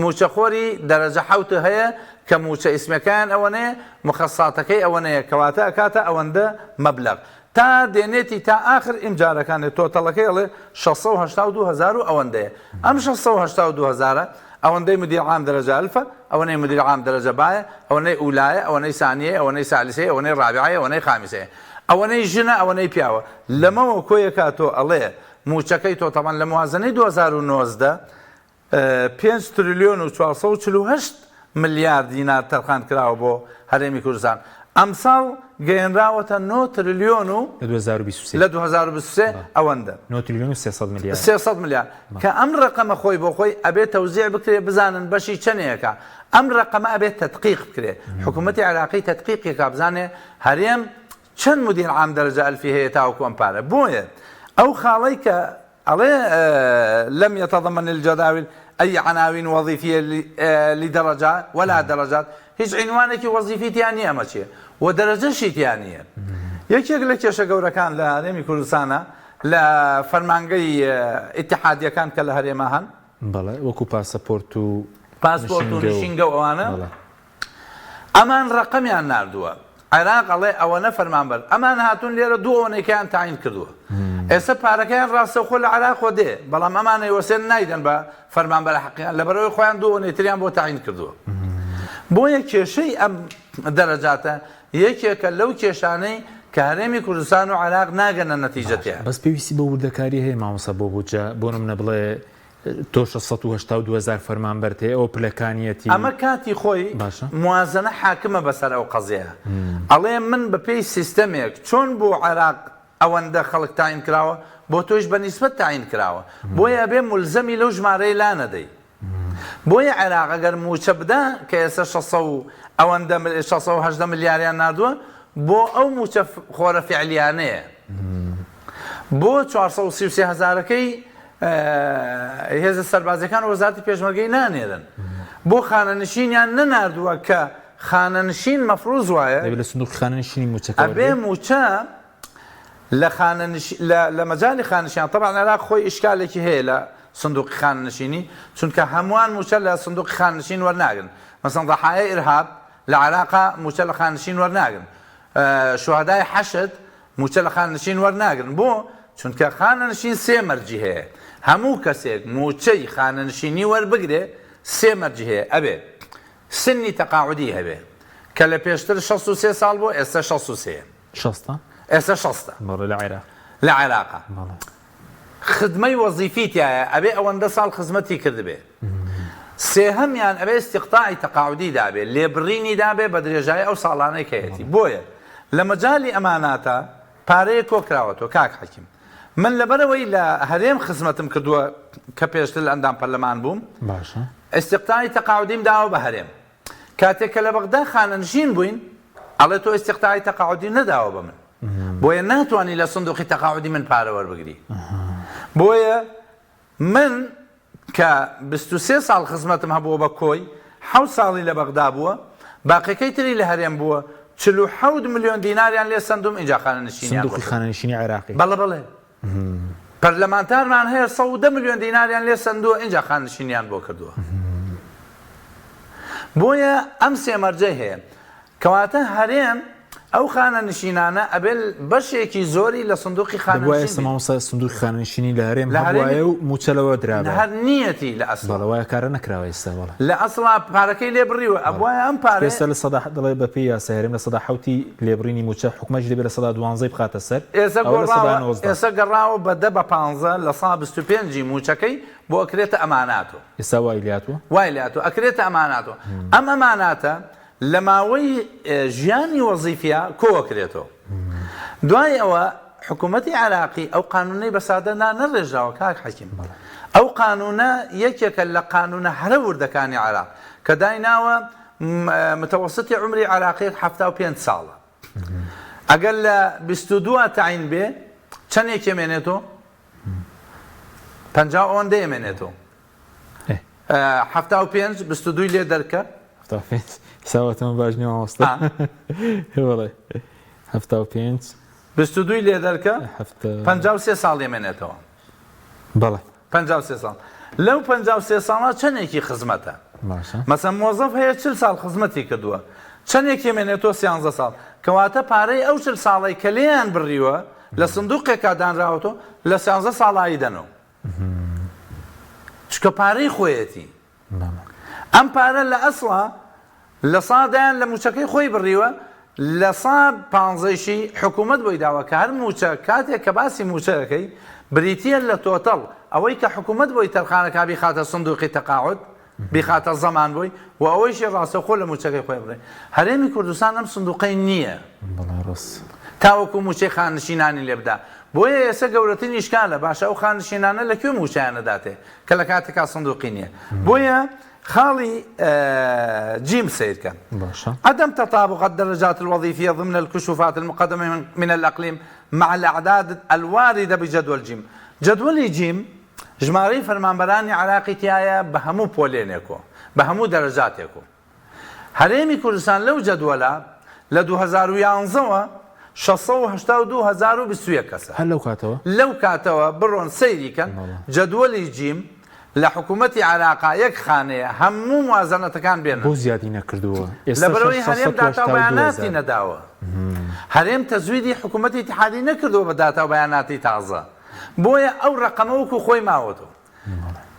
Speaker 2: موچەخۆری دەرەجە حوت هەیە کە موچە ئیسمەکان ئەوەنەیە مخەساتەکەی ئەوەنەیە کەواتە ئەکاتە ئەوەندە مەبلەغ تا دێنێتی تا ئاخر ئیمجارەکانێ تۆتەڵەکەی ئەڵێ 682 هەزار و ئەوەندەیە ئەم 682 هەزارە ئەوەندەی مدیر عام دەرەجە ئەلفە ئەوەنەی مدیر عام دەرەجە بایە ئەوەنەی ئولایە ئەوەنەی سانیەیە ئەوەنەی سالیسەیە ئەوەنەی ڕابعەیە ئەوەنەی خامیسەیە ئەوەنەی ژنە ئەوەنەی پیاوە لەمەوە کۆیەکاتۆ ئەڵێ موچەکەی تۆ تەبعەن لە موازنەی 2019 پێنج ترلیۆن و 448 ملیار دینار تەرخان کراوە بۆ هەرێمی کوردستان، ئەمساڵ گەیەنراوەتە نۆ ترلیۆن و
Speaker 1: لە 2023
Speaker 2: لە 2023 ئەوەندە.
Speaker 1: نۆ ترلیۆن و 300 ملیار.
Speaker 2: 300 ملیار کە ئەم ڕەقەمە خۆی بۆ خۆی ئەبێ تەوزیع بکرێ بزانن بەشی چەنێکە ئەم ڕەقەمە ئەبێ تەدقیق بکرێ حکوومەتی عێراقی تەدقیقی کا بزانێ هەرێم چەند مدیر عام دەرەجە ئەلفی هەیە تاوەکو ئەم پارە بۆیە ئەو خاڵەی کە ئەڵێ لم يتضمن الجداول. أي عناوين وظيفية لدرجات ولا درجات هیچ عینوانێکی وەزیفی تیا نییە ئەمە چیە و دەرەجەشی تیا نییە یەکێک لە کێشە گەورەکان لە هەرێمی کوردستانە لە فەرمانگەی ئیتحادیەکان کە لە هەرێما هەن
Speaker 1: بەڵێ وەکو پاسەپۆرت و
Speaker 2: پاسپۆرت و نشینگە و ئەوانە ئەمان ڕەقەمیان ناردووە عێراق ئەڵێ ئەوەنە فەرمانبەر ئەمان هاتوون لێرە دوو ئەوەنەیکەیان تاین کردووە ئێستا پارەکەیان ڕاستەوخۆ لە عێراقەوە دێ بەڵام ئەمان ئەیوەسێن نایدەن بە فەرمانبەرە حەقیان لەبەرئەوەی خۆیان دوو ئەوەنەی تریان بۆ تاین کردووە بۆیە کێشەی ئەم دەرەجاتە یەکێکە لەو کێشانەی کە هەرێمی کوردستان و عێراق ناگەنە نەتیجە تیان.
Speaker 1: بەس پێویستی بە وردەکاری هەیە مامۆستا بۆ بودجە بۆ نمونە بڵێ تۆ 682 هەزار فەرمانبەرت هەیە ئەوە پلەکانیەتی.
Speaker 2: ئەمە کاتی خۆی
Speaker 1: باشە.
Speaker 2: موازەنە حاکمە بەسەر ئەو قەزیە ئەڵێ من بەپێی سیستەمێک چۆن بۆ عێراق ئەوەندە خەڵک تاین کراوە بۆ تۆیش بە نیسبەت تاین کراوە بۆیە ئەبێ مولزەمی لەو ژمارەی لانەدەی بۆیە عێراق ئەگەر مووچە بدا کە ئێستا شەسە و ئەوەندە 618 ملیاریان ناردووە بۆ ئەو مووچە خۆرە فعلیانەیە بۆ 433 هەزارەکەی هێزە سەربازیەکان وەزارەتی پێشمەرگەی نانێرن بۆ خانەنشینیان نەناردووە کە خانەنشین مەفروز وایە
Speaker 1: دەبێت لە سندوقی خانەنشینی مووچەکە
Speaker 2: ئەبێ مووچە لە خانەنش لە لە مەجالی خانەنشیان تەبعەن عێراق خۆی ئیشکالێکی هەیە لە سندوقی خانەنشینی چونکە هەمووان مووچە لە سندوقی خانەنشین وەرناگرن مەسەن ضحایای ئیرهاب لە عێراقا مووچە لە خانەنشین وەرناگرن شوهەدای حەشد مووچە لە خانەنشین وەرناگرن بۆ؟ چونکە خانەنشین سێ مەرجی هەیە هەموو کەسێک مووچەی خانەنشینی وەربگرێ سێ مەرجی هەیە ئەبێ سنی تەقاعودی هەبێ کە لە پێشتر 63 ساڵ بوو ئێستا 63
Speaker 1: شەستە؟
Speaker 2: ئێستا شەستە.
Speaker 1: بەڵێ لە عێراق.
Speaker 2: لە عێراقا.
Speaker 1: بەڵێ.
Speaker 2: خدمەی وەزیفی تیایە ئەبێ ئەوەندە ساڵ خزمەتی کردبێ. سێهەمیان ئەبێ ئیستیقتاعی تەقاعودی دابێ، لێبڕینی دابێ بە درێژایی ئەو ساڵانەی کە هەیەتی. بۆیە لە مەجالی ئەماناتا پارەیەک کۆکراوەتەوە کاک حەکیم. من لەبەرئەوەی لە هەرێم خزمەتم کردووە کە پێشتر ئەندام پەرلەمان بووم،
Speaker 1: باشە.
Speaker 2: ئیستیقتاعی تەقاعودیم داوە بە هەرێم. کاتێک کە لە بەغدا خانەنشین بووین ئەڵێ تۆ ئیستیقتاعی تەقاعودی نەداوە بە من بۆیە ناتوانی لە سندوقی تەقاعودی من پارە وەربگری بۆیە من کە 23 ساڵ خزمەتم هەبووە بە کۆی حەوت ساڵی لە بەغدا بووە باقیەکەی تری لە هەرێم بووە 47 ملیۆن دیناریان لێ سەندوم ئینجا خانەنشینیان
Speaker 1: سندوقی خانەنشینی عێراقی
Speaker 2: بەڵێ بەڵێ پەرلەمانتارمان هەیە 110 ملیۆن دیناریان لێ سەندووە ئینجا خانەنشینیان بۆ کردووە. بۆیە ئەم سێ مەرجەی هەیە. کەواتە هەرێم ئەو خانەنشینانە ئەبێ بەشێکی زۆری لە سندوقی
Speaker 1: دەبوایە
Speaker 2: خانەنشین
Speaker 1: ئێستا
Speaker 2: بێت.
Speaker 1: مامۆستا سندوقی خانەنشینی لە هەرێم
Speaker 2: لە هەرێمی
Speaker 1: هەبوایە و مووچە لەوە درابایە.
Speaker 2: هەر نییەتی لە ئەسڵا.
Speaker 1: بەڵێ وایە کارە نەکراوە ئێستا بەڵێ.
Speaker 2: لە ئەسڵا پارەکەی لێ بڕیوە
Speaker 1: بەڵێ.
Speaker 2: ئەبوایە ئەم
Speaker 1: چونکە
Speaker 2: پارەیە.
Speaker 1: ئێستا لە سەدا دەڵێ بە پێی یاسای هەرێم لە سەدا حەوتی لێبڕینی مووچە حکومەتیش دەبێ لە سەدا دوانزەی بخاتە سەر
Speaker 2: ئێستا
Speaker 1: ئەوە لە سەدا
Speaker 2: گۆڕاوە
Speaker 1: 19.
Speaker 2: ئێستا گەڕاوە بە دە بە پانزە لە سا 25 ی مووچەکەی بۆ ئەکرێتە ئەماناتۆ.
Speaker 1: ئێستا وای لێهاتووە؟
Speaker 2: وای لێهاتووە ئەکرێتە ئەماناتۆ. ئەم ئەماناتە لە ماوەی ژیانی وەزیفیا کۆئەکرێتەوە. دوای ئەوە حکوومەتی عێراقی ئەو قانوونەی بە سادە نەڕێژراوە کاک حەکیم. ئەو قانوونە یەکێکە لە قانوونە هەرە وردەکانی عێراق کە دایناوە متەوەستی عومری عێراقیەک 75 ساڵە. ئەگەر لە 22 تەعین بێ چەندێکی ئەمێنێتەوە؟ 50 ئەوەندە ئەمێنێتەوە. 75 22ی لێ دەرکە.
Speaker 1: 75 حساباتەمە باش نییە مامۆستا. بەڵێ 75
Speaker 2: 22ی لێ دەرکە 53 ساڵ ئەمێنێتەوە.
Speaker 1: بەڵێ
Speaker 2: 53 ساڵ لەو 53 ساڵە چەندێکی خزمەتە؟
Speaker 1: باشە
Speaker 2: مەسەن مۆزەف هەیە 40 ساڵ خزمەتی کردووە چەندێکی ئەمێنێتەوە؟ 13 ساڵ. کەواتە پارەی ئەو 40 ساڵەی کە لێیان بڕیوە لە سندوقێکا دانراوەتەوە لە 13 ساڵایی دەنەوە. چونکە پارەی خۆیەتی. ئەم پارە لە ئەسڵا لە سا دەیان لە مووچەکەی خۆی بڕیوە، لە سا پانزەیشی حکوومەت بۆی داوە کە هەر مووچە کاتێک کە باسی مووچە دەکەی بریتییە لە تۆتەڵ ئەوەی کە حکوومەت بۆی تەرخانەکا بیخاتە سندووقی تەقاعود بیخاتە زەمان بۆی و ئەوەیشی ڕاستەوخۆ لە مووچەکەی خۆی بڕێ. هەرێمی کوردستان ئەم سندووقەی نییە.
Speaker 1: بەڵێ ڕاست.
Speaker 2: تاوەکو مووچەی خانەنشینانی لێ بدا. بۆیە ئێستا گەورەترین ئیشکالە، باشە ئەو خانەنشینانە لە کوێ مووچەیان ئەداتێ کە لە کاتێکا سندووقی نییە. بۆیە خاڵی جیم سەیر کە.
Speaker 1: باشە.
Speaker 2: عدم تطابق الدرجات الوظيفية ضمن الكشوفات المقدمة من الأقليم مع الأعداد الواردة بجدول جيم. جدولی جیم. ژمارەی فەرمانبەرانی عێراقی تیایە بە هەموو پۆلێنێک و بە هەموو دەرەجاتێک و هەرێمی کوردستان لەو جەدوەلە لە 2011 وە 682,021 کەسە.
Speaker 1: هەر لەو کاتەوە؟
Speaker 2: لەو کاتەوە بڕۆن سەیری کەن جەدوەلی جیم لە حکوومەتی عێراقا یەک خانەیە هەموو موازەنەتەکان بێنن.
Speaker 1: بۆ زیادی نەکردووە؟ ئێستاش
Speaker 2: لەبەرئەوەی هەرێم داتا و
Speaker 1: 682
Speaker 2: بەیاناتی
Speaker 1: هەزار.
Speaker 2: نەداوە. هەرێم تەزویدی حکوومەتی ئیتیحادی نەکردووە بە داتا و بەیاناتی تازە. بۆیە ئەو ڕەقەمە وەکو خۆی ماوەتەوە.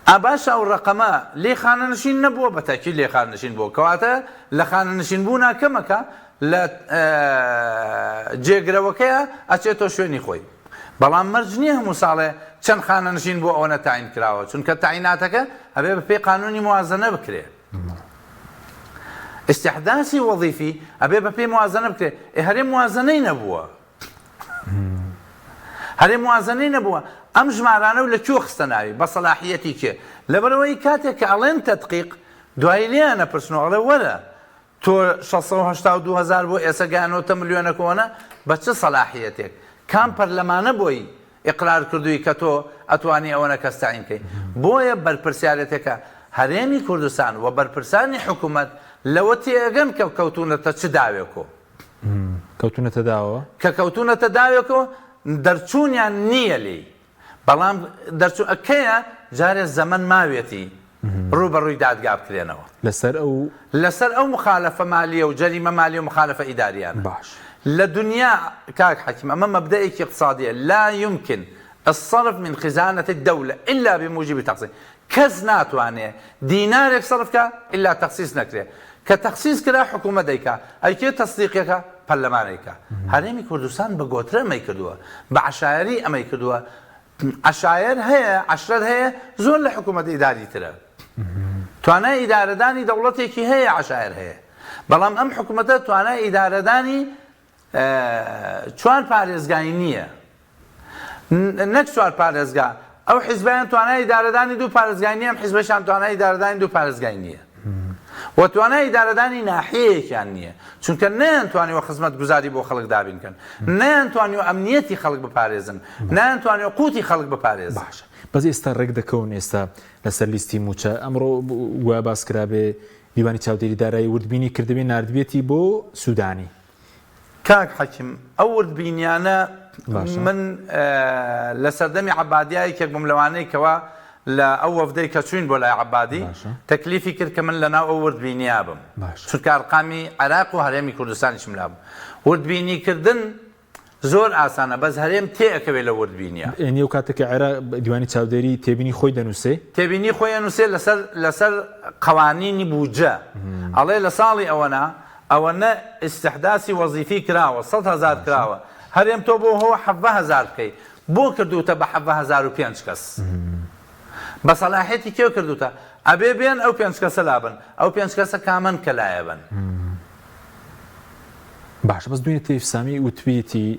Speaker 2: ئا باشە ئەو ڕەقەمە لێ خانەنشین نەبووە؟ بە تەئکید لێ خانەنشین بووە. کەواتە لە خانەنشین بوونا کەمەکە لە جێگرەوەکەیا ئەچێتەوە شوێنی خۆی. بەڵام مەرج نییە هەموو ساڵێ چەند خانەنشین بۆ ئەوەنە تەعین کراوە، چونکە تەعیناتەکە ئەبێ بە پێی قانونی موازەنە بکرێ. ئیستیحداسی وەزیفی ئەبێ بە پێی موازەنە بکرێ. ئێ هەرێم موازەنەی نەبووە. هەرێم موازەنەی نەبووە. ئەم ژمارانە و لە کوێ خستە ناوی؟ بە سەلاحیەتی کێ؟ لەبەرئەوەی کاتێک کە ئەڵێن تەدقیق دوایی لێیان ئەپرسن و ئەڵێ وەرە تۆ 682 هەزار بۆ ئێسە گەیانۆتە ملیۆنەک ئەوەنە بە چ سەلاحیەتێک؟ کام پەرلەمانە بۆی ئیقرار کردووی کە تۆ ئەتوانی ئەوەنە کەس تەعین کەی؟ بۆیە بەرپرسیارێتێکە هەرێمی کوردستان و بەرپرسانی حکوومەت لەوە تێئەگەن کە کەوتوونەتە چ داوێکۆ.
Speaker 1: کەوتوونەتە داوەوە؟
Speaker 2: کە کەوتوونەتە داوێکۆ دەرچوونیان نییە لێی. بەڵام دەرچوو کەیە جارێ زەمەن ماویەتی ڕوو بە ڕووی دادگا بکرێنەوە.
Speaker 1: لەسەر ئەو.
Speaker 2: لەسەر ئەو مخالەفە مالیە و جەریمە مالیە و مخالەفە ئیداریانە.
Speaker 1: باش.
Speaker 2: لە دونیا کاک حەکیم ئەمە مەبدەئێکی ئیقتسادیە لا یمکن الصرف من خزانە الدولە الا بموجب تخصیص کەس ناتوانێ دینارێک سەرف کا ئیلا تەخسیس نەکرێ کە تەخسیس کرا حکومەت دەیکا ئەی کێ تەسدیقیەکا پەرلەمان ئەیکا هەرێمی کوردستان بە گۆترە ئەمەی کردووە بە عەشایەری ئەمەی کردووە عەشایەر هەیە عەشرەت هەیە زۆر لە حکومەت ئیداری ترە توانای ئیدارەدانی دەوڵەتێکی هەیە عەشایەر هەیە بەڵام ئەم حکومەتە توانای ئیدارەدانی چوار پارێزگای نییە نەک چوار پارێزگا ئەو حیزبیان توانای ئیدارەدانی دوو پارێزگای نییە ئەم حیزبەشان توانای ئیدارەدانی دوو پارێزگای نییە و توانای ئیدارەدانی ناحیەیەکیان نییە چونکە نەیانتوانیوە خزمەتگوزاری بۆ خەڵک دابین کەن نەیانتوانیوە ئەمنیەتی خەڵک بپارێزن نەیانتوانیوە قوتی خەڵک بپارێزن.
Speaker 1: باشە بەس ئێستا ڕێک دەکەون ئێستا لەسەر لیستی مووچە ئەمڕۆ گوایە باس کرابێ دیوانی چاودێری دارایی وردبینی کردبێ ناردبێتی بۆ سودانی.
Speaker 2: کاک حەکیم ئەو وردبینیانە من لە سەردەمی عەبادیا یەکێک بووم لەوانەی کەوا لە ئەو وەفدەی کە چووین بۆ لای عەبادی تەکلیفی کرد کە من لەناو ئەو وردبینیا بم چونکە ئەرقامی عێراق و هەرێمی کوردستانیشم لابوو وردبینی کردن زۆر ئاسانە بەس هەرێم تێ ئەکەوێ لە وردبینیا.
Speaker 1: یانی ئەو کاتە کە عێراق دیوانی چاودێری تێبینی خۆی دەنووسێ؟
Speaker 2: تێبینی خۆی ئەنووسێ لەسەر لەسەر قەوانینی بوودجە ئەڵێ لە ساڵی ئەوەنا ئەوەنە ئیستحداسی وەزیفی کراوە 100,000 کراوە هەرێم تۆ بۆ هۆ 17,000 بکەی بۆ کردووتە بە 17,005 کەس بە سەلاحیەتی کێ کردووتە ئەبێ بێن ئەو پێنج کەسە لابەن ئەو پێنج کەسە کامەن کە لایەبەن؟
Speaker 1: باشە بەس دوێنێ تەیف سامی وتویەتی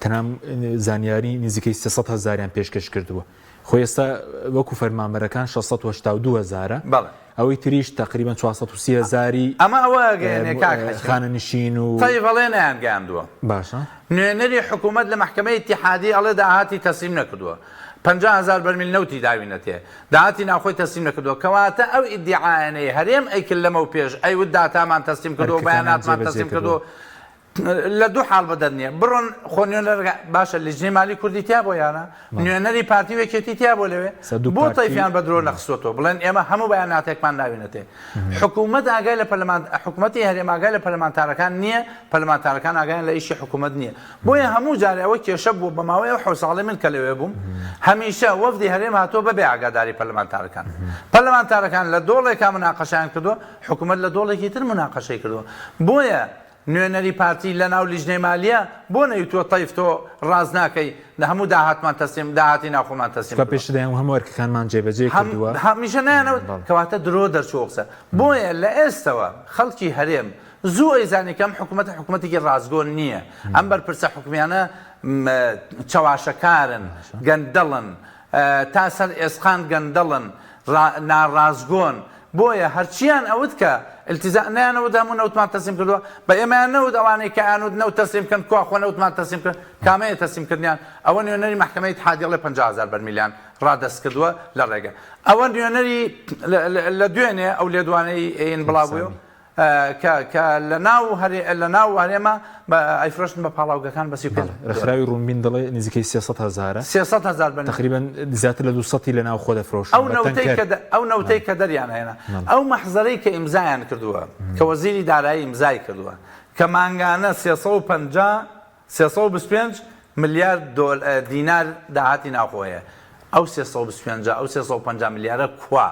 Speaker 1: تەنام زانیاری نزیکەی 300 هەزاریان پێشکەش کردووە خۆ ئێستا وەکو فەرمانبەرەکان 682 هەزارە
Speaker 2: بەڵێ
Speaker 1: ئەوەی تریش تقریبا 430 هەزاری
Speaker 2: ئەمە ئەوە ئەگەیەنێ کاک حەکیم
Speaker 1: خانەنشین و
Speaker 2: تەیف ئەڵێ نەیانگەیاندووە
Speaker 1: باشە
Speaker 2: نوێنەری حکوومەت لە مەحکەمەی ئیتیحادی ئەڵێ داهاتی تەسلیم نەکردووە 50,000 بەرمیل نەوتی داوینەتێ داهاتی ناوخۆی تەسلیم نەکردووە کەواتە ئەو ئیدیعایانەی هەرێم ئەیکرد لەمەو پێش ئەیوت داتامان تەسلیم کردووە و
Speaker 1: ئەرکەکانیان
Speaker 2: بەیاناتمان
Speaker 1: جێبەجێ
Speaker 2: تەسلیم
Speaker 1: کردووە.
Speaker 2: کردووە لە دوو حاڵ بەدەر نییە بڕۆن خۆ نوێنەرەکە باشە لیژنەی مالی کوردی تیا بۆ یانە نوێنەری پارتی و یەکێتی تیا بۆ لەوێ
Speaker 1: سە دوو
Speaker 2: بۆ
Speaker 1: پارتی
Speaker 2: تەیفیان بە درۆ نەخستۆتەوە بڵێن ئێمە هەموو بەیاناتێکمان ناوینەتێ حکوومەت ئاگای لە پەرلەمان حکوومەتی هەرێم ئاگای لە پەرلەمانتارەکان نییە پەرلەمانتارەکان ئاگایان لە ئیشی حکوومەت نییە بۆیە هەموو جارێ ئەوە کێشە بووە بە ماوەی ئەو حەوت ساڵەی من کە لەوێ بووم هەمیشە وەفدی هەرێم هاتووە بەبێ ئاگاداری پەرلەمانتارەکان پەرلەمانتارەکان لە دۆڵێکا مناقەشەیان کردووە حکوومەت لە دۆڵێکی تر مناقەشەی کردووە بۆیە نوێنەری پارتی لە ناو لیژنەی مالیە بۆ نەیوتووە تەیف تۆ ڕاست ناکەی لە هەموو داهاتمان تەسلیم داهاتی ناوخۆمان تەسلیم
Speaker 1: چونکە
Speaker 2: کردووە
Speaker 1: پێشتر دەیان هەموو ئەرکەکانمان جێبەجێ
Speaker 2: هەم
Speaker 1: کردووە
Speaker 2: هەمیشە نایانەوت
Speaker 1: بەڵێ.
Speaker 2: کەواتە درۆ دەرچووە قسە بۆیە لە ئێستەوە خەڵکی هەرێم زوو ئەیزانی کە ئەم حکومەتە حکومەتێکی ڕاستگۆ نییە ئەم بەرپرسە حکومیانە چەواشەکارن گەندەڵن تا سەر ئێسقان گەندەڵن ناڕاستگۆن بۆیە هەرچیان ئەوت کە التزام نەیانەوت هەموو نەوتمان تەسلیم کردووە بە ئێمەیان نەوت ئەوانەی کە ئەیانوت نەوت تەسلیم کەن کوا خۆ نەوتمان تەسلیم کرد کامەیە تەسلیم کردنیان ئەوە نوێنەری مەحکەمەی ئیتحادی ئەڵێ 50 هەزار بەرمیلیان ڕادەست کردووە لە ڕێگە ئەوە نوێنەری لە دوێنێ ئەو لێدوانەی ئین بڵاو بوویەوە کە کە لە ناو هەرێ لە ناو هەرێمە بە ئەیفرۆشن بە پاڵاوگەکان بە 35
Speaker 1: بەڵێ ڕێکخراوی ڕوونبین دەڵێ نزیکەی 300 هەزارە
Speaker 2: 300 هەزار بەرمیل
Speaker 1: تقریبا زیاتر لە 200 لە ناو خۆ دەفرۆشن
Speaker 2: ئەو
Speaker 1: بە
Speaker 2: نەوتەی
Speaker 1: تەنکەر
Speaker 2: کە ئەو نەوتەی کە دەریان هێنا ئەو مەحزەرەی کە ئیمزایان کردووە کە وەزیری دارایی ئیمزای کردووە کە مانگانە 350 325 ملیار دۆل دینار داهاتی ناوخۆ هەیە ئەو 325 ئەو 350 ملیارە کوا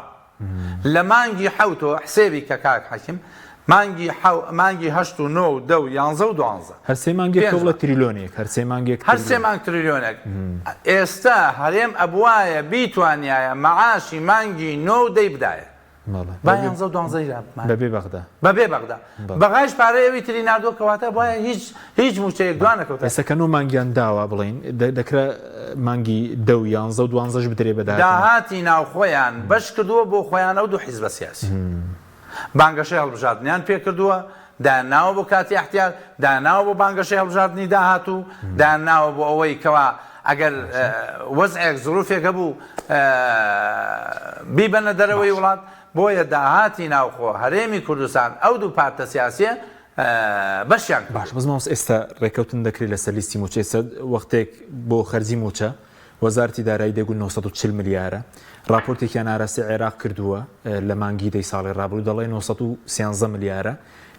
Speaker 2: لە مانگی حەوتەوە حسێبی کە کاک حەکیم مانگی حەو مانگی هەشت و نۆ و دە و یانزە و دوانزە
Speaker 1: هەر سێ مانگێک
Speaker 2: پێنج
Speaker 1: تۆ بڵێ
Speaker 2: مانگ.
Speaker 1: تریلۆنێک هەر سێ مانگێک
Speaker 2: هەر سێ
Speaker 1: تریلۆن.
Speaker 2: مانگ تریلیۆنێک ئێستا هەرێم ئەبوایە بیتوانیایە مەعاشی مانگی نۆ و دەی بدایە
Speaker 1: بەڵێ
Speaker 2: با
Speaker 1: بەبێ
Speaker 2: یانزە و دوانزەی را بمایە.
Speaker 1: بەبێ بەغدا
Speaker 2: بەبێ بەغدا
Speaker 1: بەڵێ.
Speaker 2: بەغایش پارەی ئەوی تری ناردووە کەواتە بوایە هیچ هیچ مووچەیەک دوا نەکەوتایە.
Speaker 1: ئێستا کە نۆ مانگیان داوە بڵێین دەکرا مانگی دە و یانزە و دوانزەش بدرێ بە داهاتی ناوخۆ.
Speaker 2: داهاتی ناوخۆیان بەش کردووە بۆ خۆیان ئەو دوو حیزبە سیاسی بانگەشەی هەڵبژاردنیان پێ کردووە دایان ناوە بۆ کاتی ئەحتیار دایان ناوە بۆ بانگەشەی هەڵبژاردنی داهاتوو دایان ناوە بۆ ئەوەی کەوا ئەگەر وەزعێک زروفێک هەبوو بیبەنە دەرەوەی وڵات بۆیە داهاتی ناوخۆ هەرێمی کوردستان ئەو دوو پارتە سیاسیە بەشیان کردووە.
Speaker 1: باشە بەس مامۆستا ئێستا ڕێکەوتن دەکرێت لەسەر لیستی مووچە ئێستا وەختێک بۆ خەرجی مووچە وەزارەتی دارایی دەگوت 940 ملیارە ڕاپۆرتێکیان ئاراستەی عێراق کردووە لە مانگی دەی ساڵی ڕابردوو دەڵێ 913 ملیارە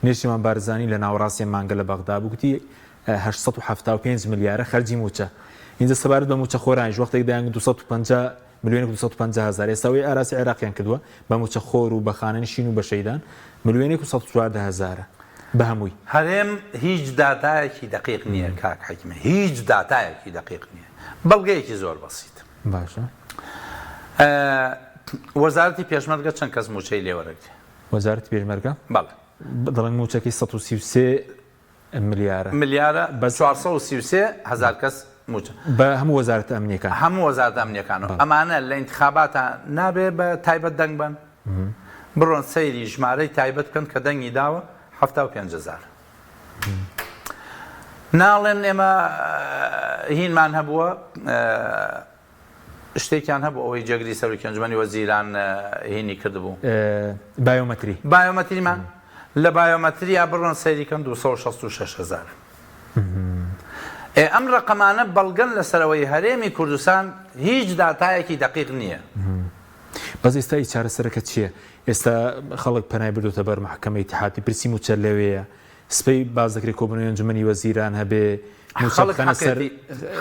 Speaker 1: نێچیروان بارزانی لە ناوەڕاستی ئەم مانگە لە بەغدا بوو گوتی 875 ملیارە خەرجی مووچە ئینجا سەبارەت بە مووچەخۆرانیش وەختێک دەیانگوت 250 ملیۆنێک و 250 هەزار ئێستا ئەوەی ئاراستەی عێراقیان کردووە بە مووچەخۆر و بە خانەنشین و بە شەهیدان ملیۆنێک و 114 هەزارە بە هەمووی.
Speaker 2: هەرێم هیچ داتایەکی دەقیق نییە کاک حەکیم هیچ داتایەکی دەقیق نییە بەڵگەیەکی زۆر بەسیت.
Speaker 1: باشە.
Speaker 2: وەزارەتی پێشمەرگە چەند کەس مووچەی لێ وەرەگرێ؟
Speaker 1: وەزارەتی پێشمەرگە؟
Speaker 2: بەڵێ.
Speaker 1: دەڵێن مووچەکەی 133 ملیارە.
Speaker 2: ملیارە
Speaker 1: بەس
Speaker 2: 433 هەزار کەس مووچە.
Speaker 1: بە هەموو وەزارەتە ئەمنیەکان.
Speaker 2: هەموو وەزارەتە ئەمنیەکان و
Speaker 1: بەڵێ.
Speaker 2: ئەمانە لە ئینتخاباتا نابێ بە تایبەت دەنگ بەن؟ بڕۆن سەیری ژمارەی تایبەت بکەن کە دەنگی داوە 75 هەزار. ناڵێن ئێمە هینمان هەبووە شتێکیان هەبوو ئەوەی جێگری سەرۆکی ئەنجومەنی وەزیران هینی کردبوو.
Speaker 1: بایۆمەتری.
Speaker 2: بایۆمەتریمان لە بایۆمەتریا بڕۆن سەیری کەن 266 هەزار. ئێ ئەم ڕەقەمانە بەڵگەن لەسەر ئەوەی هەرێمی کوردستان هیچ داتایەکی دەقیق نییە.
Speaker 1: بەس ئێستا ئی چارەسەرەکە چییە؟ ئێستا خەڵک پەنای بردۆتە بەر مەحکەمەی ئیتیحادی پرسی مووچە لەوێیە سبەی باس دەکرێت کۆبوونەوەی ئەنجومەنی وەزیران هەبێ، مووچە
Speaker 2: خەڵک
Speaker 1: بخەنە سەر.
Speaker 2: حەقێتی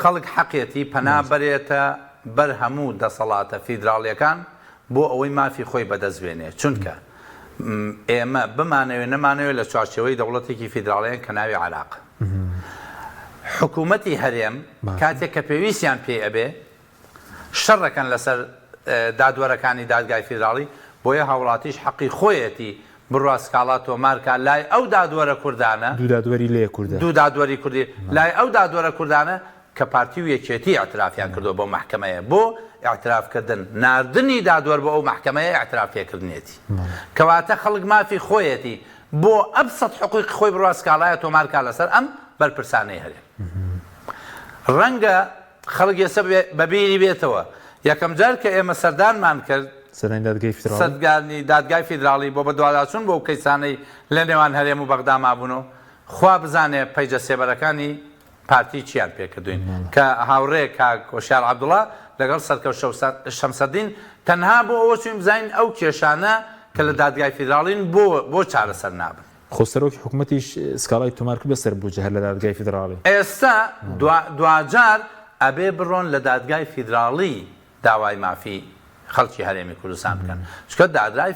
Speaker 2: خەڵک حەقێتی پەنا بەرێتە بەر هەموو دەسەڵاتە فیدراڵیەکان بۆ ئەوەی مافی خۆی بەدەست بێنێ چونکە ئێمە بمانەوێ نەمانەوێ لە چوارچێوەی دەوڵەتێکی فیدراڵیان کە ناوی عێراقە حکوومەتی هەرێم کاتێک کە پێویستیان پێی ئەبێ شەڕەکەن لەسەر دادوەرەکانی دادگای فیدراڵی، بۆیە هاوڵاتیش حەقی خۆیەتی بڕوا سکاڵا تۆمارکا لای ئەو دادوەرە کوردانە،
Speaker 1: دوو دادوەری لێ کوردە.
Speaker 2: دوو دادوەری کوردی لای ئەو دادوەرە کوردانە کە پارتی و یەکێتی ئیعترافیان کردووە بەو مەحکەمەیە، بۆ ئیعتراف کردن ناردنی دادوەر بۆ ئەو مەحکەمەیە ئیعتراف پێکردنێتی. کەواتە خەڵک مافی خۆیەتی بۆ ئەبسەت حقوقی خۆی بڕوا سکاڵایە تۆمارکا لەسەر ئەم بەرپرسانەی هەرێم. ڕەنگە خەڵک ئێستا بە بیری بێتەوە یەکەم جار کە ئێمە سەردانمان کرد،
Speaker 1: سەردانی دادگای فیدراڵی.
Speaker 2: سەردانی دادگای فیدراڵی بۆ بەدواداچوون بۆ ئەو کەیسانەی لە نێوان هەرێم و بەغدا مابوون و خوا بزانێ پەیجە سێبەرەکانی پارتی چیان پێ کردووین کە هاوڕێ کاک هۆشیار عەبدوڵا لەگەڵ سەرکەوت شەمسەدین تەنها بۆ ئەوە چووین بزانین ئەو کێشانە کە لە دادگای فیدراڵین بۆ بۆ چارەسەر نابن.
Speaker 1: خۆ سەرۆکی حکومەتیش سکاڵای تۆمار کرد بەسەر بودجە هەر لە دادگای فیدراڵی.
Speaker 2: ئێستا دواجار ئەبێ بڕۆن لە دادگای فیدراڵی داوای مافی خەڵکی هەرێمی کوردستان بکەن چونکە دادرای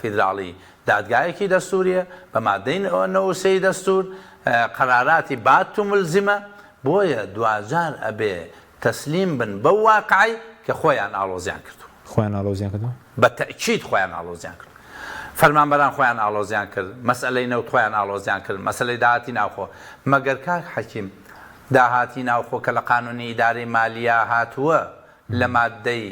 Speaker 2: فیدراڵی دادگایەکی دەستوریە بە مادەی 93 ی دەستور قەراراتی بات و ملزمە بۆیە دواجار ئەبێ تەسلیم بن بەو واقعەی کە خۆیان ئاڵۆزیان کردووە.
Speaker 1: خۆیان ئاڵۆزیان کردووە؟
Speaker 2: بە تەئکید خۆیان ئاڵۆزیان کردووە. فەرمانبەران خۆیان ئاڵۆزیان کرد، مەسئەلەی نەوت خۆیان ئاڵۆزیان کرد، مەسەلەی داهاتی ناوخۆ. مەگەر کاک حەکیم داهاتی ناوخۆ کە لە قانونی ئیدارەی مالیە هاتووە لە ماددەی.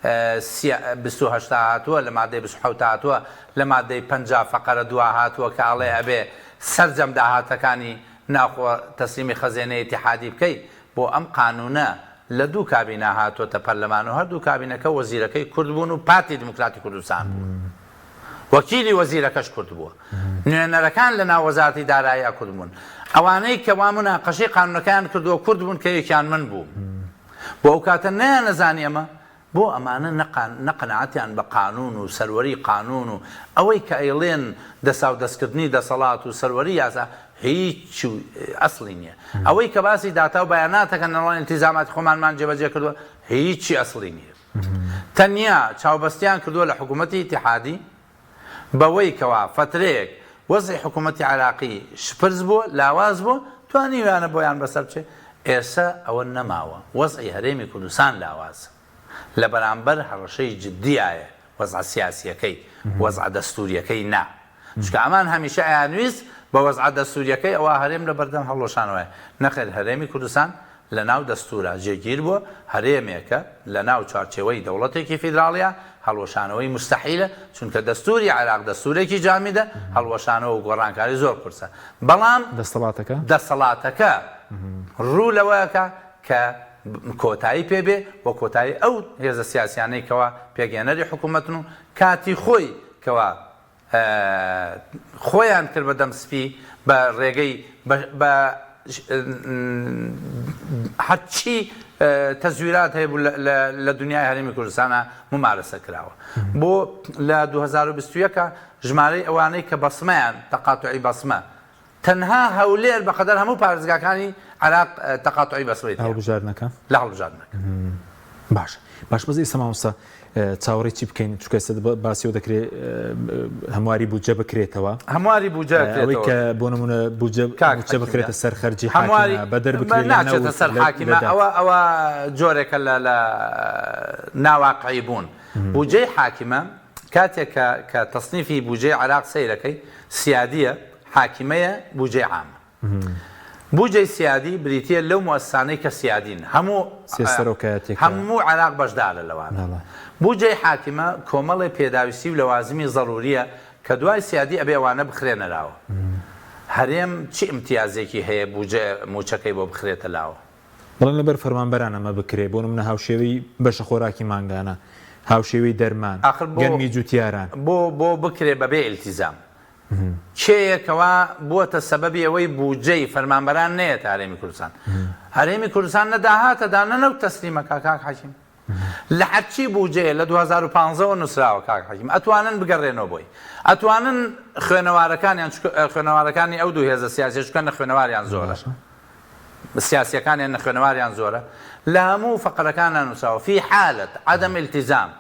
Speaker 2: 28 هاتووە، لە مادەی 27 هاتووە، لە مادەی 50 فەقەرە دووا هاتووە کە ئەڵێ ئەبێ سەرجەم داهاتەکانی ناوخۆ تەسلیمی خەزێنەی ئیتیحادی بکەی، بۆ ئەم قانوونە لە دوو کابینە هاتووەتە پەرلەمان و هەردوو کابینەکە وەزیرەکەی کورد بوون و پارتی دیموکراتی کوردستان بوون. وەکیلی وەزیرەکەش کورد بووە. نوێنەرەکان لە ناو وەزارەتی داراییا کورد بوون. ئەوانەی کە وا موناقەشەی قانوونەکەیان کردووە کورد بوون کە یەکیان من بووم. بۆ ئەو کاتە نەیانەزانی ئەمە؟ بۆ ئەمانە نە قەناعەتیان بە قانوون و سەروەری قانوون و ئەوەی کە ئەیڵێن دەساودەستکردنی دەسەڵات و سەروەری یاسا هیچ ئەسڵی نییە. ئەوەی کە باسی داتا و بەیانات ئەکەن ئەڵێن ئیلتیزاماتی خۆمانمان جێبەجێ کردووە هیچی ئەسڵی نییە. تەنیا چاوبەستیان کردووە لە حکوومەتی ئیتیحادی بەوەی کەوا فەترەیەک وەزعی حکوومەتی عێراقی شپرز بووە، لاواز بووە، توانیویانە بۆیان بەسەر بچێ، ئێسە ئەوە نەماوە، وەزعی هەرێمی کوردستان لاوازە، لە بەرامبەر هەڕەشەی جددیایە وەزعە سیاسییەکەی، وەزعە دەستوورییەکەی نا. چونکە ئەمان هەمیشە ئەیانویست بە وەزعە دەستوورییەکەی ئەوا هەرێم لە بەردەم هەڵوەشانەوەیە، نەخێر هەرێمی کوردستان لە ناو دەستوورا جێگیر بووە، هەرێمێکە لە ناو چوارچێوەی دەوڵەتێکی فیدراڵییە، هەڵوەشانەوەی موستەحیلە، چونکە دەستووری عێراق دەستوورێکی جامیدە، هەڵوەشانەوە و گۆڕانکاری زۆر قورسە، بەڵام
Speaker 1: دەستەڵاتەکە؟
Speaker 2: دەسەڵاتەکە ڕوو لەوە ئەکا کە کۆتایی پێ بێ و کۆتایی ئەو هێزە سیاسیانەی کەوا پێکهێنەری حکوومەتن و کاتی خۆی کەوا خۆیان کرد بە دەم سپی بە ڕێگەی بە هەرچی تەزویرات هەیە بوو لە دنیای هەرێمی کوردستانە ممارەسە کراوە بۆ لە 2021 ژمارەی ئەوانەی کە بەسمەیان تەقاتعی بەسمە تەنها هەولێر بەقەدەر هەموو پارێزگاکانی عێراق تەقاتعی بەسمەی
Speaker 1: تیا هەڵبژاردنەکە
Speaker 2: لە هەڵبژاردنەکە.
Speaker 1: باشە باش بەس ئێستا مامۆستا چاوەڕێی چی بکەین چونکە ئێستا باسی ئەوە دەکرێت هەمواری بودجە بکرێتەوە
Speaker 2: هەمواری بودجە
Speaker 1: ئەوەی کە بۆ نمونە بودجە مووچە بکرێتە سەر خەرجی حاکمە بەدەر بکرێت لە
Speaker 2: ناچێتە سەر حاکمە ئەوە ئەوە جۆرێکە لە لە ناواقعی بوون بودجەی حاکمە کاتێک کە کە تەسنیفی بودجەی عێراق سەیرەکەی سیادیە حاکمەیە بودجەی عامە. بودجەی سیادی بریتییە لەو موئەسسانەی کە سیادین، هەموو
Speaker 1: سێ سەرۆکایەتیەکە.
Speaker 2: هەموو عێراق بەشدارە لەوانە.
Speaker 1: بەڵێ.
Speaker 2: بودجەی حاکمە کۆمەڵێ پێداویستی و لەوازمی زەرورییە کە دوای سیادی ئەبێ ئەوانە بخرێنە لاوە. هەرێم چ ئیمتیازێکی هەیە بودجە مووچەکەی بۆ بخرێتە لاوە؟
Speaker 1: بەڵێن لەبەر فەرمانبەران ئەمە بکرێ، بۆ نمونە هاوشێوەی بەشە خۆراکی مانگانە، هاوشێوەی دەرمان،
Speaker 2: ئاخر بۆ
Speaker 1: گەنمی جوتیاران.
Speaker 2: بۆ بۆ بکرێ بەبێ ئیلتیزام؟ کێیە کەوا بووەتە سەبەبی ئەوەی بودجەی فەرمانبەران نەیەتە هەرێمی کوردستان؟ هەرێمی کوردستان نە داهاتە دا نە نەوت تەسلیمەکا کاک حەکیم. لە هەرچی بودجەیە لە 2015 وە نووسراوە کاک حەکیم ئەتوانن بگەڕێنەوە بۆی. ئەتوانن خوێنەوارەکانیان خوێنەوارەکانی ئەو دوو هێزە سیاسیە چونکە نەخوێنەواریان زۆرە. سیاسیەکانیان نەخوێنەواریان زۆرە لە هەموو فەقەرەکانا نووسراوە فی حالە عدم التزام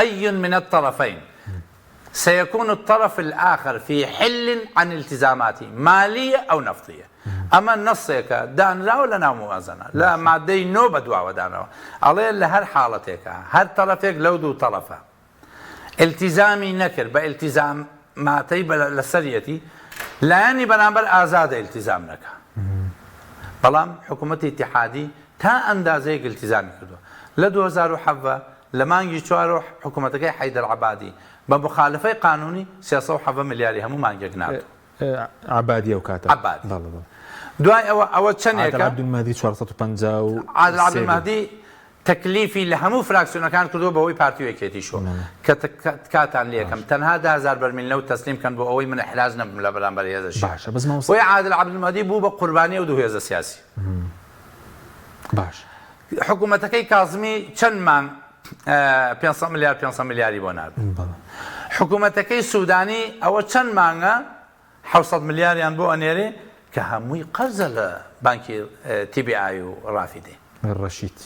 Speaker 2: ای من الطرفین سيكون الطرف الآخر في حل عن التزاماته مالیە او نفطیە ئەمە نەصێکە دانراوە لە ناو موازنە لە مادەی نۆ بەدواوە دانراوە ئەڵێ لە هەر حاڵەتێکا هەر تەڕەفێک لەو دوو تەڕەفە ئیلتیزامی نەکرد بە ئیلتیزاماتەی لەسەریەتی لایەنی بەرامبەر ئازادە ئیلتیزام نەکا بەڵام حکوومەتی ئیتیحادی تا ئەندازەیەک ئیلتیزامی کردووە لە 2017 لە مانگی چوارەوە حکوومەتەکەی حەیدەر عەبادی بە موخالفەی قانوونی 317 ملیاری هەموو مانگێک ناردووە.
Speaker 1: عەبادی ئەو کاتە.
Speaker 2: عەبادی.
Speaker 1: بەڵێ بەڵێ.
Speaker 2: دوای ئەوە ئەوە چەندێکە؟
Speaker 1: عادل عەبدولمەهدی 453
Speaker 2: عادل عەبدولمەهدی تەکلیفی لە هەموو فراکسیۆنەکان کردووە بەوەی پارتی و یەکێتیشەوە کە تکاتان لێکەم تەنها 10000 بەرمیل نەوت تەسلیم کەن بۆ ئەوەی من ئیحراج نەبم لە بەرامبەر هێزە شیعە.
Speaker 1: باشە بەس مامۆستا.
Speaker 2: بۆیە عادل عەبدولمەهدی بوو بە قوربانی ئەو دوو هێزە سیاسی.
Speaker 1: باش.
Speaker 2: حکوومەتەکەی کازمی چەند مانگ 500 ملیار 500 ملیاری بۆ نارد. حکوومەتەکەی سوودانی ئەوە چەند مانگە 700 ملیاریان بۆ ئەنێرێ کە هەمووی قەرزە لە بانکی TBI و ڕافیدەین.
Speaker 1: ڕەشید.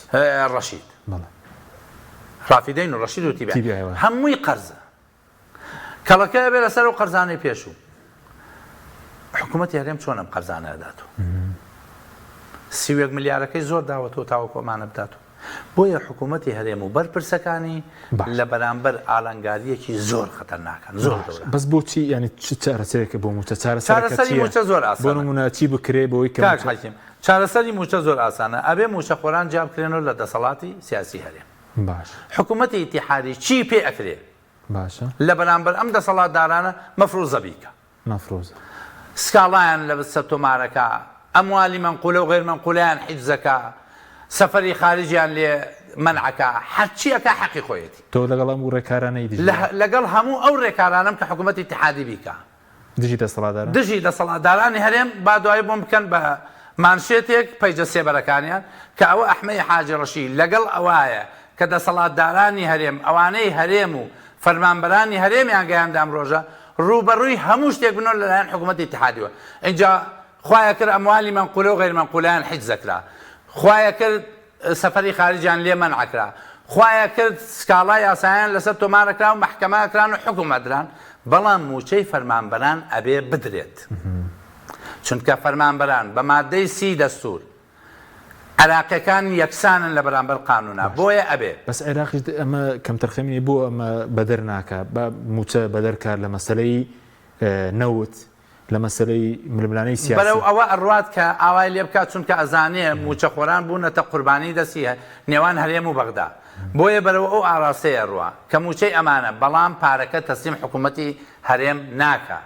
Speaker 2: ڕەشید. ڕافیدەین و ڕەشید و TBI هەمووی قەرزە. کەڵەکە ئەبێ لەسەر ئەو قەرزانەی پێشوو. حکوومەتی هەرێم چۆن ئەم قەرزانە ئەداتەوە؟ 31 ملیارەکەی زۆر داوەتەوە تاوەکو ئەمانە بداتەوە. بۆیە حکوومەتی هەرێم و بەرپرسەکانی لە بەرامبەر ئالنگارییەکی زۆر خەتەرناکەن، زۆر گەورە.
Speaker 1: بەس بۆچی یانی چ چارەسەرێکە بۆ مووچە؟ چارەسەرەکە
Speaker 2: چارەسەری
Speaker 1: چییە؟
Speaker 2: مووچە زۆر
Speaker 1: بۆ
Speaker 2: ئاسانە.
Speaker 1: نموونە چی بکرێ بۆی کە
Speaker 2: کاک
Speaker 1: مووچە
Speaker 2: حەکیم، چارەسەری مووچە زۆر ئاسانە، ئەبێ مووچەخۆران جیا بکرێنەوە لە دەسەڵاتی سیاسی هەرێم.
Speaker 1: باش.
Speaker 2: حکوومەتی ئیتیحادی چی پێ ئەکرێ؟
Speaker 1: باشە.
Speaker 2: لە بەرامبەر ئەم دەسەڵاتدارانە مەفروزە بیکا.
Speaker 1: مەفروزە.
Speaker 2: سکاڵایان لە سەر تۆمارەکا، ئەموالی مەنقولە و غەیر مەنقولەیان حیجزەکا، سەفەری خارجیان لێ مەنعەکا، هەرچی ئەکا حەقی خۆیەتی.
Speaker 1: تۆ لەگەڵ ئەم ڕێکارانەی دژی؟
Speaker 2: لەگەڵ هەموو ئەو ڕێکارانەم کە حکوومەتی ئیتیحادی بیکا.
Speaker 1: دژی دەسەڵاتداران؟
Speaker 2: دژی دەسەڵاتدارانی هەرێم، با دوایی بۆم بکەن بە مانشێتێک پەیجە سێبەرەکانیان، کە ئەوە ئەحمەی حاجی ڕەشی لەگەڵ ئەوایە کە دەسەڵاتدارانی هەرێم ئەوانەی هەرێم و فەرمانبەرانی هەرێمیان گەیاندە ئەم ڕۆژە ڕووبەڕووی هەموو شتێک بنەوە لەلایەن حکوومەتی ئیتیحادیوە ئینجا خوایە کرد ئەموالی مەنقولە و غەیر مەنقولەیان حیجز ئەکرا خوایە کرد سەفەری خارجیان لێ مەنع ئەکرا خوایە کرد سکاڵای یاسایان لەسەر تۆمار ئەکرا و مەحکەمە ئەکران و حوکم ئەدران بەڵام مووچەی فەرمانبەران ئەبێ بدرێت چونکە فەرمانبەران بە مادەی سی دەستور عێراقیەکان یەکسانن لە بەرامبەر قانونا بۆیە ئەبێ.
Speaker 1: بەس عێراقیش ئەمە کەمتەرخەمی نیە بۆ ئەمە بەدەر ناکا با مووچە بەدەر کا لە مەسەلەی نەوت لە مەسەلەی ململانێی سیاسی.
Speaker 2: بەرەو ئەوە ئەڕوات کە ئاوای لێ بکات چونکە ئەزانێ مووچەخۆران بوونەتە قوربانی دەستی نێوان هەرێم و بەغدا بۆیە بەرەو ئەو ئاڕاستەیە ئەڕوا کە مووچەی ئەمانە بەڵام پارەکە تەسلیم حکوومەتی هەرێم ناکا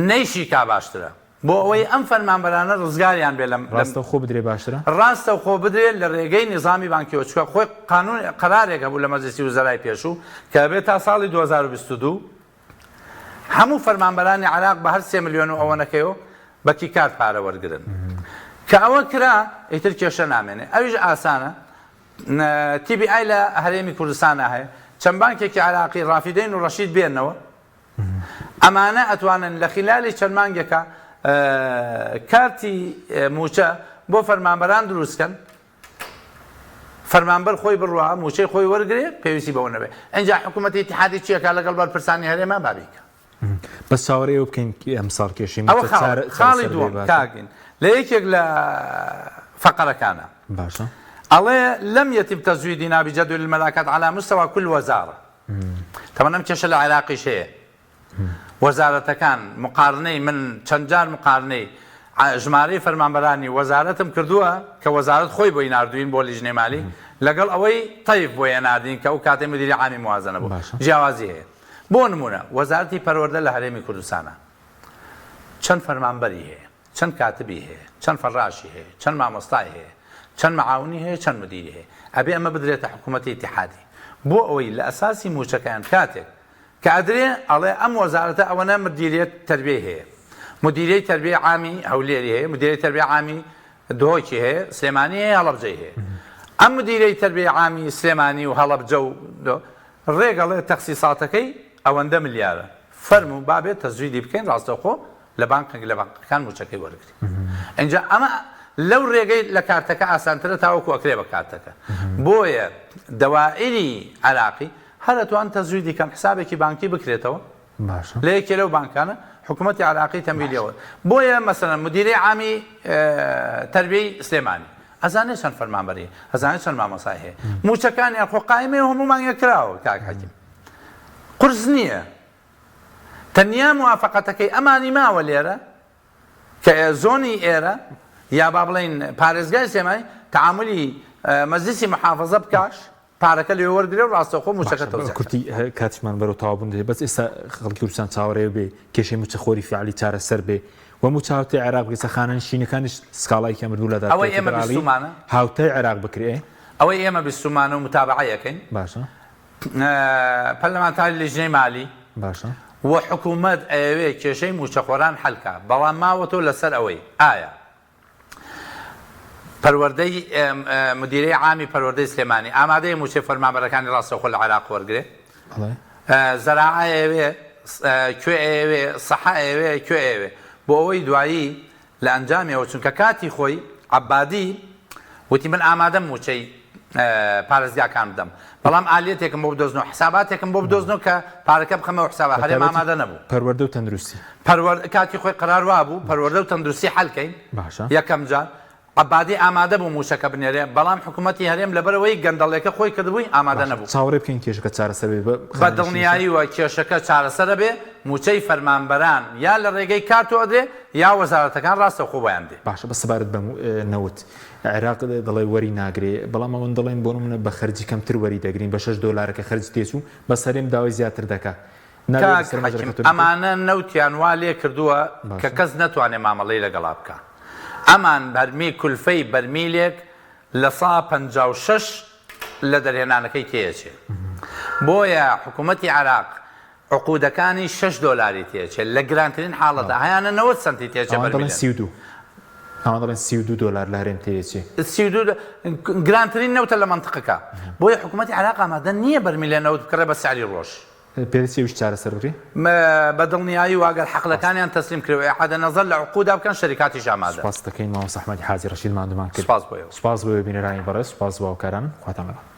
Speaker 2: نەیشی کا باشترە بۆ ئەوەی ئەم فەرمانبەرانە ڕزگاریان بێ لەم
Speaker 1: ڕاستەوخۆ بدرێ باشترە؟
Speaker 2: ڕاستەوخۆ بدرێ لە ڕێگەی نیزامی بانکیەوە چونکە خۆی قانون قەرارێک هەبوو لە مەجلیسی وزەرای پێشوو کە ئەبێ تا ساڵی 2022 هەموو فەرمانبەرانی عێراق بە هەر سێ ملیۆن و ئەوەنەکەیەوە بە key card پارە وەرگرن کە ئەوە کرا ئیتر کێشە نامێنێ ئەویش ئاسانە TBI لە هەرێمی کوردستانە هەیە چەند بانکێکی عێراقی ڕافیدەین و ڕەشید بێنەوە ئەمانە ئەتوانن لە خیلالی چەند مانگێکا کارتی مووچە بۆ فەرمانبەران دروست کەن فەرمانبەر خۆی بڕوا مووچەی خۆی وەرگێ پێویستی بەوە نەبێ ئینجا حکوومەتی ئیتیحادی چیەکە لەگەڵ بەرپرسانی هەرێما بابیکە
Speaker 1: بەس چاوەڕێ ئەوە بکەین ئەمساڵ کێشەی
Speaker 2: ئەوە خاڵی دووەم کاکین لە یەکێک لە فەقەرەکانە
Speaker 1: باشە
Speaker 2: ئەڵێ لم يتم تزويدنا بجدول الملاكات على مستوى كل وزارة تەبعەن ئەم کێشە لە عێراقیش هەیە وەزارەتەکان مقارنەی من چەند جار مقارنەی ژمارەی فەرمانبەرانی وەزارەتم کردووە کە وەزارەت خۆی بۆی ناردوین بۆ لیژنەی مالی لەگەڵ ئەوەی تەیف بۆی ناردین کە ئەو کاتەی مدیری عامی موازنە بوو جیاوازی هەیە بۆ نمونە وەزارەتی پەروەردە لە هەرێمی کوردستانە چەند فەرمانبەری هەیە چەند کاتبی هەیە، چەند فەڕاشی هەیە، چەند مامۆستای هەیە، چەند معاونی هەیە، چەند مدیری هەیە. ئەبێ ئەمە بدرێتە حکوومەتی ئیتیحادی. بۆ ئەوەی لە ئەساسی مووچەکەیان کاتێک کە ئەدرێ ئەڵێ ئەم وەزارەتە ئەوەنە مدیریەت تەربیەی هەیە. مدیریەی تەربیەی عامی هەولێری هەیە، مدیریەی تەربیەی عامی دهۆکی هەیە، سلێمانی هەیە، هەڵەبجەی هەیە. ئەم مدیرەی تەربیەی عامی سلێمانی و هەڵەبجە و ڕێک ئەڵێ تەخسیساتەکەی ئەوەندە ملیارە. فەرموو با بێت تەزویدی بکەین ڕاستەوخۆ لە بانقێک لە بانقەکان مووچەکەی وەرگری ئینجا ئەمە لەو ڕێگەی لە کارتەکە ئاسانترە تاوەکو ئەکرێ بە کارتەکە بۆیە دەوائری عراقی هەر ئەتوان تەزویدی کەن حسابێکی بانکی بکرێتەوە لە یەکێ لەو بانکانە حکوومەتی عراقی تەمویلیەوە بۆیە مەسەلەن مدیری عامی تربیەی سلێمانی ئەزانێ چەند فەرمانبەری ئەزانێ چەند مامۆسای هەیە موچەکانیان خۆ قایمەیە هەموو مانگێک کراوە کاک حەکیم قورس نییە تەنیا موافەقەتەکەی ئەمانی ماوە لێرە کە زۆنی ئێرە یا با بڵێین پارێزگای سلێمانی تەعامولی مەجلیسی محافەزە بکا پارەکە لێ وەرگرێ و ڕاستەوخۆ مووچەکە تەوزیع
Speaker 1: باشە کورتی کاتیشمان بەرەو تەواو بوون دێ بەس ئێستا خەڵکی کوردستان چاوەڕێ بێ کێشەی مووچەخۆری فیعلی چارەسەر بێ و مووچە هاوتای عێراق بکرێ خانەنشینەکانیش سکاڵایەکیان بردوو لە
Speaker 2: دادگای فیدراڵی
Speaker 1: هاوتای عێراق بکرێ
Speaker 2: ئەوەی ئێمە بیستومانە و متابعەی ئەکەین
Speaker 1: باشە
Speaker 2: پەرلەمانتاری لیژنەی مالی
Speaker 1: باشە
Speaker 2: و حکوومەت ئەیەوێ کێشەی مووچەخۆران حەل کا، بەڵام ماوەتەوە لەسەر ئەوەی ئایا پەروەردەی مدیرەی عامی پەروەردەی سلێمانی ئامادەیە مووچەی فەرمانبەرەکانی ڕاستەوخۆ لە عێراق وەرگرێ؟ زەراعە ئەیەوێ، کوێ ئەیەوێ، سەحە ئەیەوێ، کوێ ئەیەوێ؟ بۆ ئەوەی دوایی لە ئەنجامیەوە چونکە کاتی خۆی عەبادی وتی من ئامادەم مووچەی پارێزگاکان بدەم بەڵام ئالیەتێکم بۆ بدۆزنەوە حساباتێکم بۆ بدۆزنەوە کە پارەکە بخەمەوە حسابە هەرێم ئامادە نەبوو.
Speaker 1: پەروەردە و تەندروستی.
Speaker 2: پەروەر کاتی خۆی قەرار وابوو پەروەردە و تەندروستی حەل کەین
Speaker 1: باشە.
Speaker 2: یەکەم جار عەبادی ئامادە بوو مووچەکە بنێرێ بەڵام حکوومەتی هەرێم لەبەرئەوەی گەندەڵیەکە خۆی کردبووی ئامادە
Speaker 1: باشە
Speaker 2: نەبوو.
Speaker 1: چاوەڕێ بکەین کێشەکە چارەسەر بێ بە
Speaker 2: بە دڵنیاییوە کێشەکە چارەسەر ئەبێ. مووچەی فەرمانبەران یا لە ڕێگەی کارتەوە ئەدرێ یا وەزارەتەکان ڕاستەوخۆ بۆیان دێ.
Speaker 1: باشە بەس سەبارەت بە نەوت عێراق دەڵێ وەری ناگرێ بەڵام ئەوەن دەڵێن بۆ نمونە بە خەرجی کەمتر وەری دەگرین بە شەش دۆلارەکە خەرج تێچوو بەس هەرێم داوای زیاتر دەکا نابێ
Speaker 2: کاک
Speaker 1: لەسەر
Speaker 2: حەکیم
Speaker 1: مەجەرەکە تۆ بکەی؟
Speaker 2: ئەمانە نەوتیان وا لێ کردووە کە
Speaker 1: باشە.
Speaker 2: کەس نەتوانێ مامەڵەی لەگەڵا بکا ئەمان بەرمی کولفەی بەرمیلێک 56% لە دەرهێنانەکەی تێیەچێ بۆیە حکوومەتی عێراق عقودەکانی شەش دۆلاری تێچێ لە گرانترین حاڵەتا هەیانە 90 سەنتی تێچێ
Speaker 1: ئەوان دەڵێن
Speaker 2: بەرمیلێک.
Speaker 1: 32 ئەوان دەڵێن 32 دۆلار لە هەرێم تێیەچێ.
Speaker 2: 32 گرانترین نەوتە لە مەنتقەکە بۆیە حکوومەتی عێراق ئامادە نییە بەرمیلێ نەوت بکڕێ بە سعری ڕۆژ.
Speaker 1: پێدەچێ ئەویش چارەسەر بکرێ؟
Speaker 2: بە دڵنیایی و ئەگەر حەقلەکانیان تەسلیم کرێ و ئیعادە نەزەر لە عقودا بکەن شەریکاتیش ئامادەن.
Speaker 1: سوپاست دەکەین مامۆستا ئەحمەدی حاجی ڕەشید ماندوومان کرد.
Speaker 2: سوپاس بۆ ئێوە.
Speaker 1: سوپاس بۆ ئێوە بینەرانی بەڕێز، سوپاس بۆ هاوکارانم. خواتان لەگەڵ.